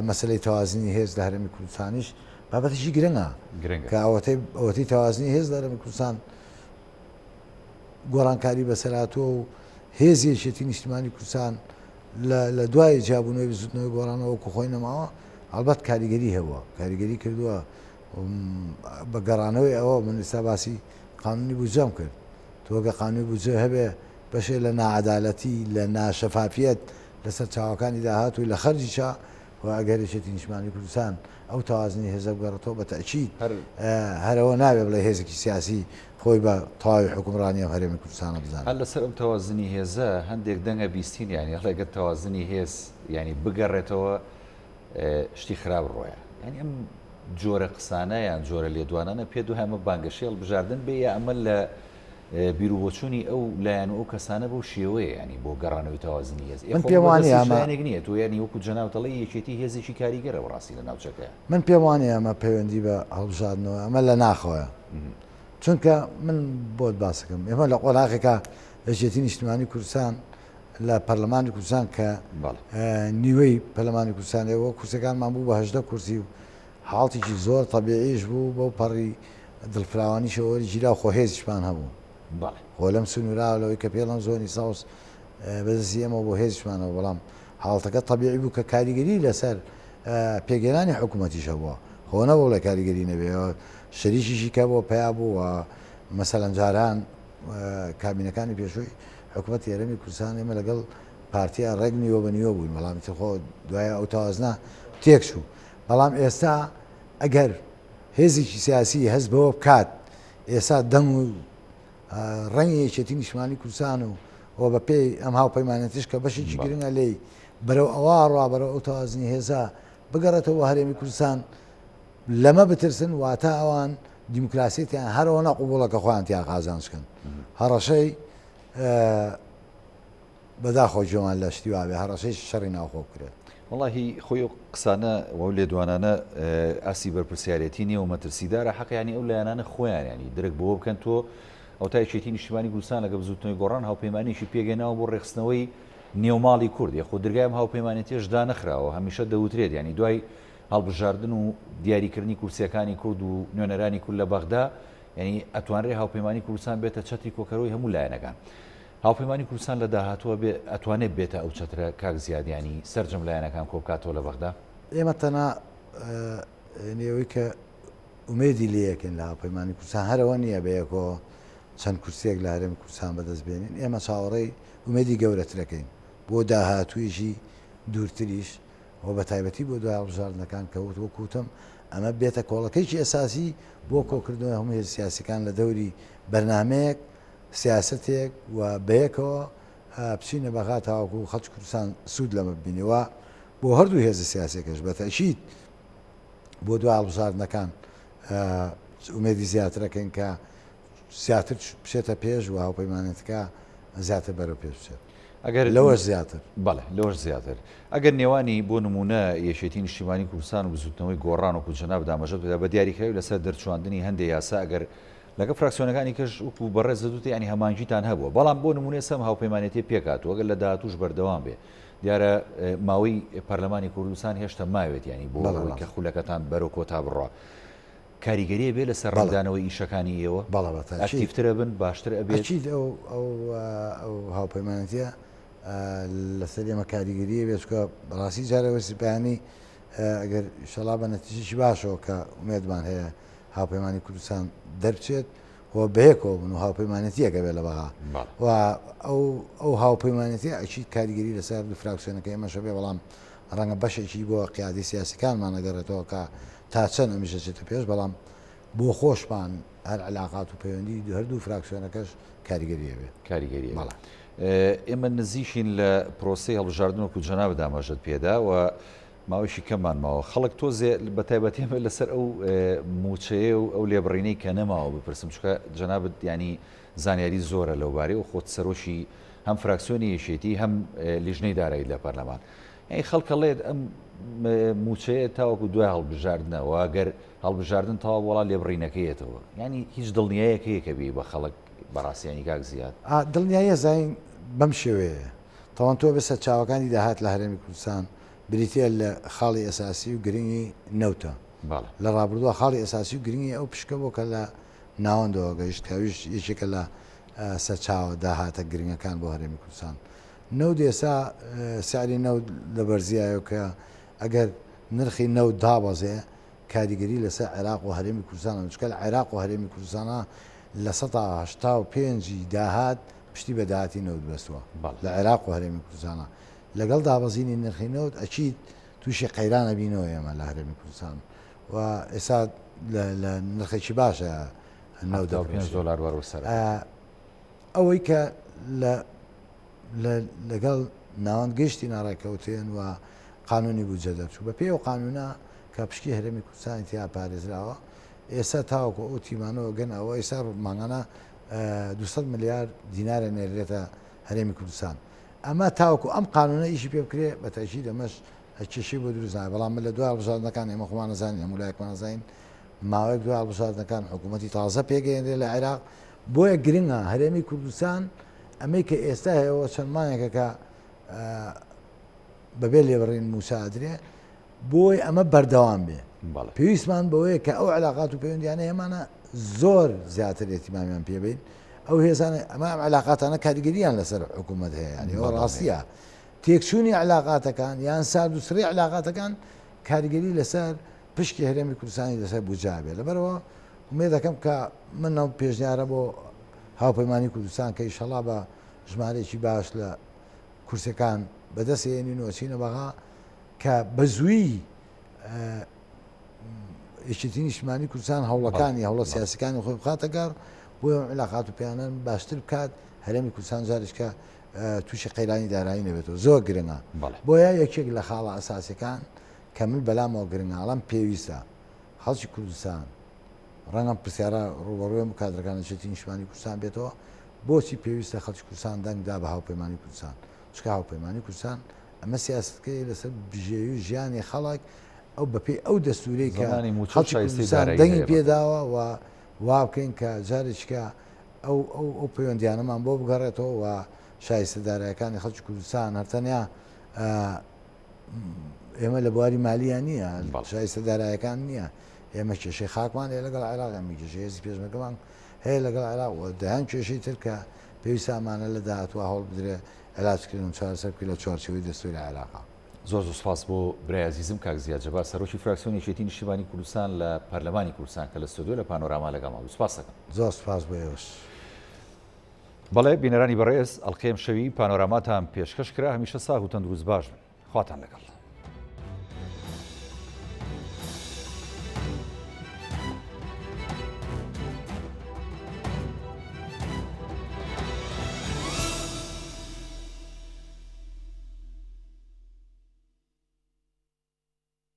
مەسەلەی تەوازنی هێز لە هەرێمی کوردستانیش بابەتێکی گرنگە کە ئەوەتەی ئەوەتەی تەوازنی هێز لە هەرێمی کوردستان گۆڕانکاری بەسەرهاتووە و هێزی یەکێتی نیشتیمانی کوردستان لە دوای جیابوونەوەی بزوتنەوەی گۆڕانەوە وەکو خۆی نەماوە هەڵبەت کاریگەری هەبووە کاریگەری کردووە بە گەڕانەوەی ئەوە من ئێستا باسی قانونی بودجەم کرد تۆگە قانونی بودجە هەبێ بەشێ لە ناعەدالەتی لە ناشەفافیەت لەسەر چاوەکانی داهات و لە خەرجیشا و ئەگەر یەکێتی نیشتمانی کوردستان ئەو تەوازنی هێزە بگەڕێتەوە بە تەئکید هەر ئەوە نابێ بڵێ هێزێکی سیاسی خۆی بە تەواوی حوکمڕانی ئەم هەرێمی کوردستانە بزانێت.
هەر لەسەر ئەم تەوازنی هێزە هەندێک دەنگە بیستین یانی ئەڵێ گەر تەوازنی هێز یانی بگەڕێتەوە شتی خراپ ڕۆیە یانی ئەم جۆرە قسانە یان جۆرە لێدوانانە پێت وایە ئەمە بانگەشەی هەڵبژاردن بێ یا ئەمە لە بیروبۆچوونی ئەو لایەن و ئەو کەسانە بەو شێوەیە ینی بۆ گەڕانەوەی تەوازنی هێز
من پێم وانیە ئەمە
لایەنێک نییە تۆ یانی وەکو جەنابت ئەڵێی یەکێتی هێزێکی کاریگەرە بەڕاستی لە ناوچەکە.
من پێم وانیە ئەمە پەیوەندی بە هەڵبژاردنەوە ئەمە لە ناخەوەیە چونکە من بۆت باسەکەم ئێمە لە قۆناغێکا یەکێتی نیشتمانی کوردستان لە پەرلەمانی کوردستان کە نیوەی پەرلەمانی کوردستان ئێوە کورسەکانمان بوو بە 18 کورسی و حاڵتێکی زۆر تەبیعیش بوو بەو پەڕی. دڵفراوانیشەوە وەرگیرا و خۆ هێزیشمان هەبوو.
بەڵێ.
خۆ لەم سنوورا لەوەی کە پێڵەن زۆنی سەوز بەدەستی ئێمەوە بۆ هێزیشمان هەبوو، بەڵام حاڵەتەکە تەبیعی بوو کە کاریگەری لەسەر پێکهێنانی حکوومەتیش هەبووە. خۆ نەبوو بڵێ کاریگەری نەبێ، شەریکیشی کە بۆ پەیا بوو و مەسەلەن جاران کابینەکانی پێشووی حکوومەتی هەرێمی کوردستان ئێمە لەگەڵ پارتیا ڕێک نیوە بە نیوە بووین، بەڵام ئیتر خۆ دوای ئەو تەوازنە تێکچوو. بەڵام ئێستا ئەگەر هێزێکی سیاسی هەست بەوە بکات ئێستا دەنگ و ڕەنگی یەکێتی نیشتمانی کوردستان و و بە پێی ئەم هاوپەیمانێتیش کە بەشێکی گرنگە لێی بەرەو ئەوە ڕوا بەرەو ئەو تەوازنی هێزە بگەڕێتەوە بۆ هەرێمی کوردستان لەمە بترسن واتە ئەوان دیموکراسیەتیان هەرەوە نەقوبوڵە کە خۆیان تیا قازانج کەن هەڕەشەی بەداخەوە گوێمان لە شتی وابێ هەڕەشەی شەڕی ناوخۆ بکرێت.
وەڵاهی خۆی ئەو قسانە و ئەو لێدوانانە ئاستی بەرپرسیارێتی نییە و مەترسیدارە حەق یانی ئەو لایەنانە خۆیان یانی درک بەوە بکەن تۆ ئەوتا یەکێتی نیشتیمانی کوردستان لەگە بزوتنەوەی گۆڕان هاوپەیمانێکی پێگەناوە بۆ ڕێکخستنەوەی نێوماڵی کورد یاخۆ درگای ئەم هاوپەیمانێتیەش دانەخراوە هەمیشە دەوترێت یانی دوای هەڵبژاردن و دیاریکردنی کورسیەکانی کورد و نوێنەرانی کورد لە بەغدا یعنی ئەتوانرێ هاوپەیمانی کوردستان بێتە چەتری کۆکەرەوەی هەموو لایەنەکان هاوپەیمانی کوردستان لە داهاتووە بێ ئەتوانێت بێتە ئەو چەترە کاک زیاد یانی سەرجەم لایەنەکان کۆبکاتەوە لە بەغدا؟
ئێمە تەنها یانی ئەوەی کە ئومێدی لێیەکەین لە هاوپەیمانی کوردستان هەر ئەوە نییە بەیەکەوە چەند کورسییەک لە هەرێمی کوردستان بەدەست بێنین، ئێمە چاوەڕێی ئومێدی گەورەترەکەین بۆ داهاتوویەکی دوورتریش و بە تایبەتی بۆ دوای هەڵبژاردنەکان کە وەک وتم ئەمە بێتە کۆڵەکەیەکی ئەساسی بۆ کۆکردنەوەی هەموو هێزە سیاسیەکان لە دەوری بەرنامەیەک سیاسەتێک و بەیەکەوە بچینە بەغا تاوەکو خەڵکی کوردستان سوود لەمە ببینێ و بۆ هەردوو هێزە سیاسیەکەش بە تەئکید بۆ دوای هەڵبژاردنەکان ئومێدی زیاترەکەین کە زیاتر بچێتە پێش و هاوپەیمانێتەکە زیاتر بەرەو پێش بچێت.
ئەگەر
لەوەش زیاتر.
بەڵێ لەوەش زیاتر. ئەگەر نێوانی بۆ نموونە یەکێتی نیشتیمانی کوردستان و بزووتنەوەی گۆڕان وەکو جەنابت ئاماژەت پێدا بە دیاریکراوی لەسەر دەرچواندنی هەندێ یاسا ئەگەر لەگەڵ فراکسیۆنەکانی کەش وەکو بەڕێزت وتت یانی هەماهەنگیتان هەبووە بەڵام بۆ نموونە ئێستا ئەم هاوپەیمانێتیە پێکهاتووە ئەگەر لە داهاتووش بەردەوام بێ دیارە ماوەی پەرلەمانی کوردستان هێشتا ماوێت یانی بۆ
بەڵێ
ئەوەی کە
ڕاستە.
خولەکەتان بەرەو کۆتا بڕوا کاریگەری ئەبێ لەسەر
بەڵێ.
ڕەنگدانەوەی ئیشەکانی ئێوە
بەڵێ بە تەئکید.
ئەکتیڤتر ئەبن باشتر ئەبێت؟
ئەکید ئەو ئەو ئەو هاوپەیمانێتیە لەسەر ئێمە کاریگەری ئەبێت چونکە بەڕاستی جارێ وەرزی پایانی ئەگەر ئیشەڵا بە نەتیجەکی باشەوە کە ئومێدمان هەیە هاوپەیمانی کوردستان دەربچێت و بەیەکەوە بن و هاوپەیمانێتیەک هەبێت لە بەغا و ئەو ئەو هاوپەیمانێتی ئەکید کاریگەری لەسەر دوو فراکسیۆنەکە ئێمەش هەبێ بەڵام ڕەنگە بەشێکی بۆ قیادی سیاسەکانمان ئەگەڕێتەوە کە تا چەند ئەمیش دەچێتە پێش بەڵام بۆ خۆشمان هەر علاقات و پەیوەندی هەردوو فراکسیۆنەکەش کاریگەری هەبێ.
کاریگەری هەبێ.
بەڵێ.
ئێمە نزیکین لە پرۆسەی هەڵبژاردن وەکو جەنابت ئاماژەت پێدا و ماوەیەکی کەممان ماوە خەڵک تۆزێ بە تایبەتی ئەمە لەسەر ئەو مووچەیە و ئەو لێبڕینەی کە نەماوە بپرسم چونکە جەنابت یانی زانیاری زۆرە لەوبارەی و خۆت سەرۆکی هەم فراکسیۆنی یەکێتی هەم لیژنەی دارایی لە پەرلەمان یانی خەڵک ئەڵێت ئەم مووچەیە تاوەکو دوای هەڵبژاردنە و گەر هەڵبژاردن تەواو وەڵا لێبڕینەکەیەتەوە یانی هیچ دڵنیایەک هەیە کە بی بە خەڵک بەڕاستی یانی کاک زیاد؟
دڵنیاییە زین بەم شێوەیەیە تاوان تۆ بێ سەرچاوەکانی داهات لە هەرێمی کوردستان بریتییە لە خاڵی ئەساسی و گرنگی نەوتە. لە ڕابردووە خاڵی ئەساسی و گرنگی ئەو پشکە بووە کە لە ناوەندەوە گەیشت کە ئەویش یەکێکە لە سەرچاوە داهاتە گرنگەکان بۆ هەرێمی کوردستان. نەوت ئێستا سعری نەوت لە بەرزیایە کە ئەگەر نرخی نەوت دابەزێ کاریگەری لەسەر عێراق و هەرێمی کوردستان هەبێت، چونکە لە عێراق و هەرێمی کوردستانا 85% ی داهات پشتی بە داهاتی نەوت بەستووە لە عێراق و هەرێمی کوردستانا لەگەڵ دابەزینی نرخی نەوت ئەکید تووشی قەیران ئەبینەوە ئێمە لە هەرێمی کوردستان و ئێستا لە نرخێکی باشە نەوت
75 دۆلار بەرەو سەر.
ئەوەی کە لە لەگەڵ ناوەند گشتی ناڕێکەوتێن و قانونی بودجە دەرچوو بە پێی ئەو قانونە کە پشکی هەرێمی کوردستانی تیا پارێزراوە ئێستا تاوەکو ئەو تیمانەوە گەن ئەوە ئێستا مانگانە 200 ملیار دینارە نێرێتە هەرێمی کوردستان ئەمە تاوەکو ئەم قانونە ئیشی پێ بکرێ بە تەئکید ئەمەش کێشەی بۆ دروست نابێت بەڵام من لە دوای هەڵبژاردنەکان ئێمە خۆمان ئەزانین هەموو لایەکمان ئەزانین ماوەیەک دوای هەڵبژاردنەکان حکوومەتی تازە پێگەیەنرێ لە عێراق بۆیە گرنگە هەرێمی کوردستان ئەمەی کە ئێستا هەیەوە چەند مانگێکە کە بەبێ لێبڕین مووچە ئەدرێ بۆی ئەمە بەردەوام بێ. پێویستمان بەوەیە کە ئەو علاقات و پەیوەندیانە هەمانە زۆر زیاتر ئێتیمامیان پێبین ئەو هێزانە ئەمە ئەم علاقاتانە کاریگەریان لەسەر حکوومەت هەیە ینی ئەوە ڕاستیە تێکچوونی علاقاتەکان یان سارد و سڕی علاقاتەکان کاریگەری لەسەر پشکی هەرێمی کوردستانی لەسەر بودجە بێ لەبەرەوە ئومێد دەکەم کە من ئەو پێشنیارە بۆ هاوپەیمانی کوردستان کە ئیشەڵا بە ژمارەیەکی باش لە کورسەکان بەدەست هێنین و ئەچینە بەغا کە بە زووی یەکێتی نیشتمانی کوردستان هەوڵەکانی هەوڵە سیاسەکانی خۆی بخاتە گەڕ بۆ علاقات و پێیانان باشتر بکات هەرێمی کوردستان جارێکە تووشی قەیرانی دارایی نەبێتەوە زۆر گرنگە بۆیە یەکێک لە خاڵە ئەساسەکان کە من بەلامەوە گرنگە ئەڵێم پێویستە خەڵکی کوردستان ڕەنگە ئەم پرسیارە ڕووبەڕووی هەموو کادرەکانی یەکێتی نیشتمانی کوردستان بێتەوە بۆچی پێویستە خەڵکی کوردستان دەنگ دا بە هاوپەیمانی کوردستان چونکە هاوپەیمانی کوردستان ئەمە سیاسەتەکەی لەسەر بژێوی ژیانی خەڵک ئەو بەپێی ئەو دەستورەی کە
زمانی مووچە و
خەڵکی
شایستەی
کوردستان
دارایی
دەنگی
هەیە بە.
پێداوە و وا بکەین کە جارێکیکە ئەو ئەو ئەو پەیوەندیانەمان بۆ بگەڕێتەوە و شایستە دارایەکانی خەڵکی کوردستان هەر تەنیا ئێمە لە بواری مالیە نییە شایستە دارایەکان نییە ئێمە کێشەی خاکمان هەیە لەگەڵ عێراق ئێمە کێشەی هێزی پێشمەرگەمان هەیە لەگەڵ عێراق و دەیان کێشەی تر کە پێویستە ئەمانە لە داهاتووە هەوڵ بدرێ عێلاج بکرێن و چارەسەر بکرێن لە چوارچێوەی دەستوری عێراقا.
زۆر زۆر سوپاس بۆ برای ئازیزم کاک زیاد جەبار سەرۆکی فراکسیۆنی یەکێتی نیشتیمانی کوردستان لە پەرلەمانی کوردستان کە لە ستۆدیۆ لە پانۆراما لەگەڵمان بوو سوپاس دەکەم.
زۆر سوپاس بۆ ئێوەش.
بەڵێ بینەرانی بەڕێز ئەڵقەی ئەمشەوی پانۆراماتان پێشکەش کرا هەمیشە ساغ و تەندروست باش بن خواتان لەگەڵ.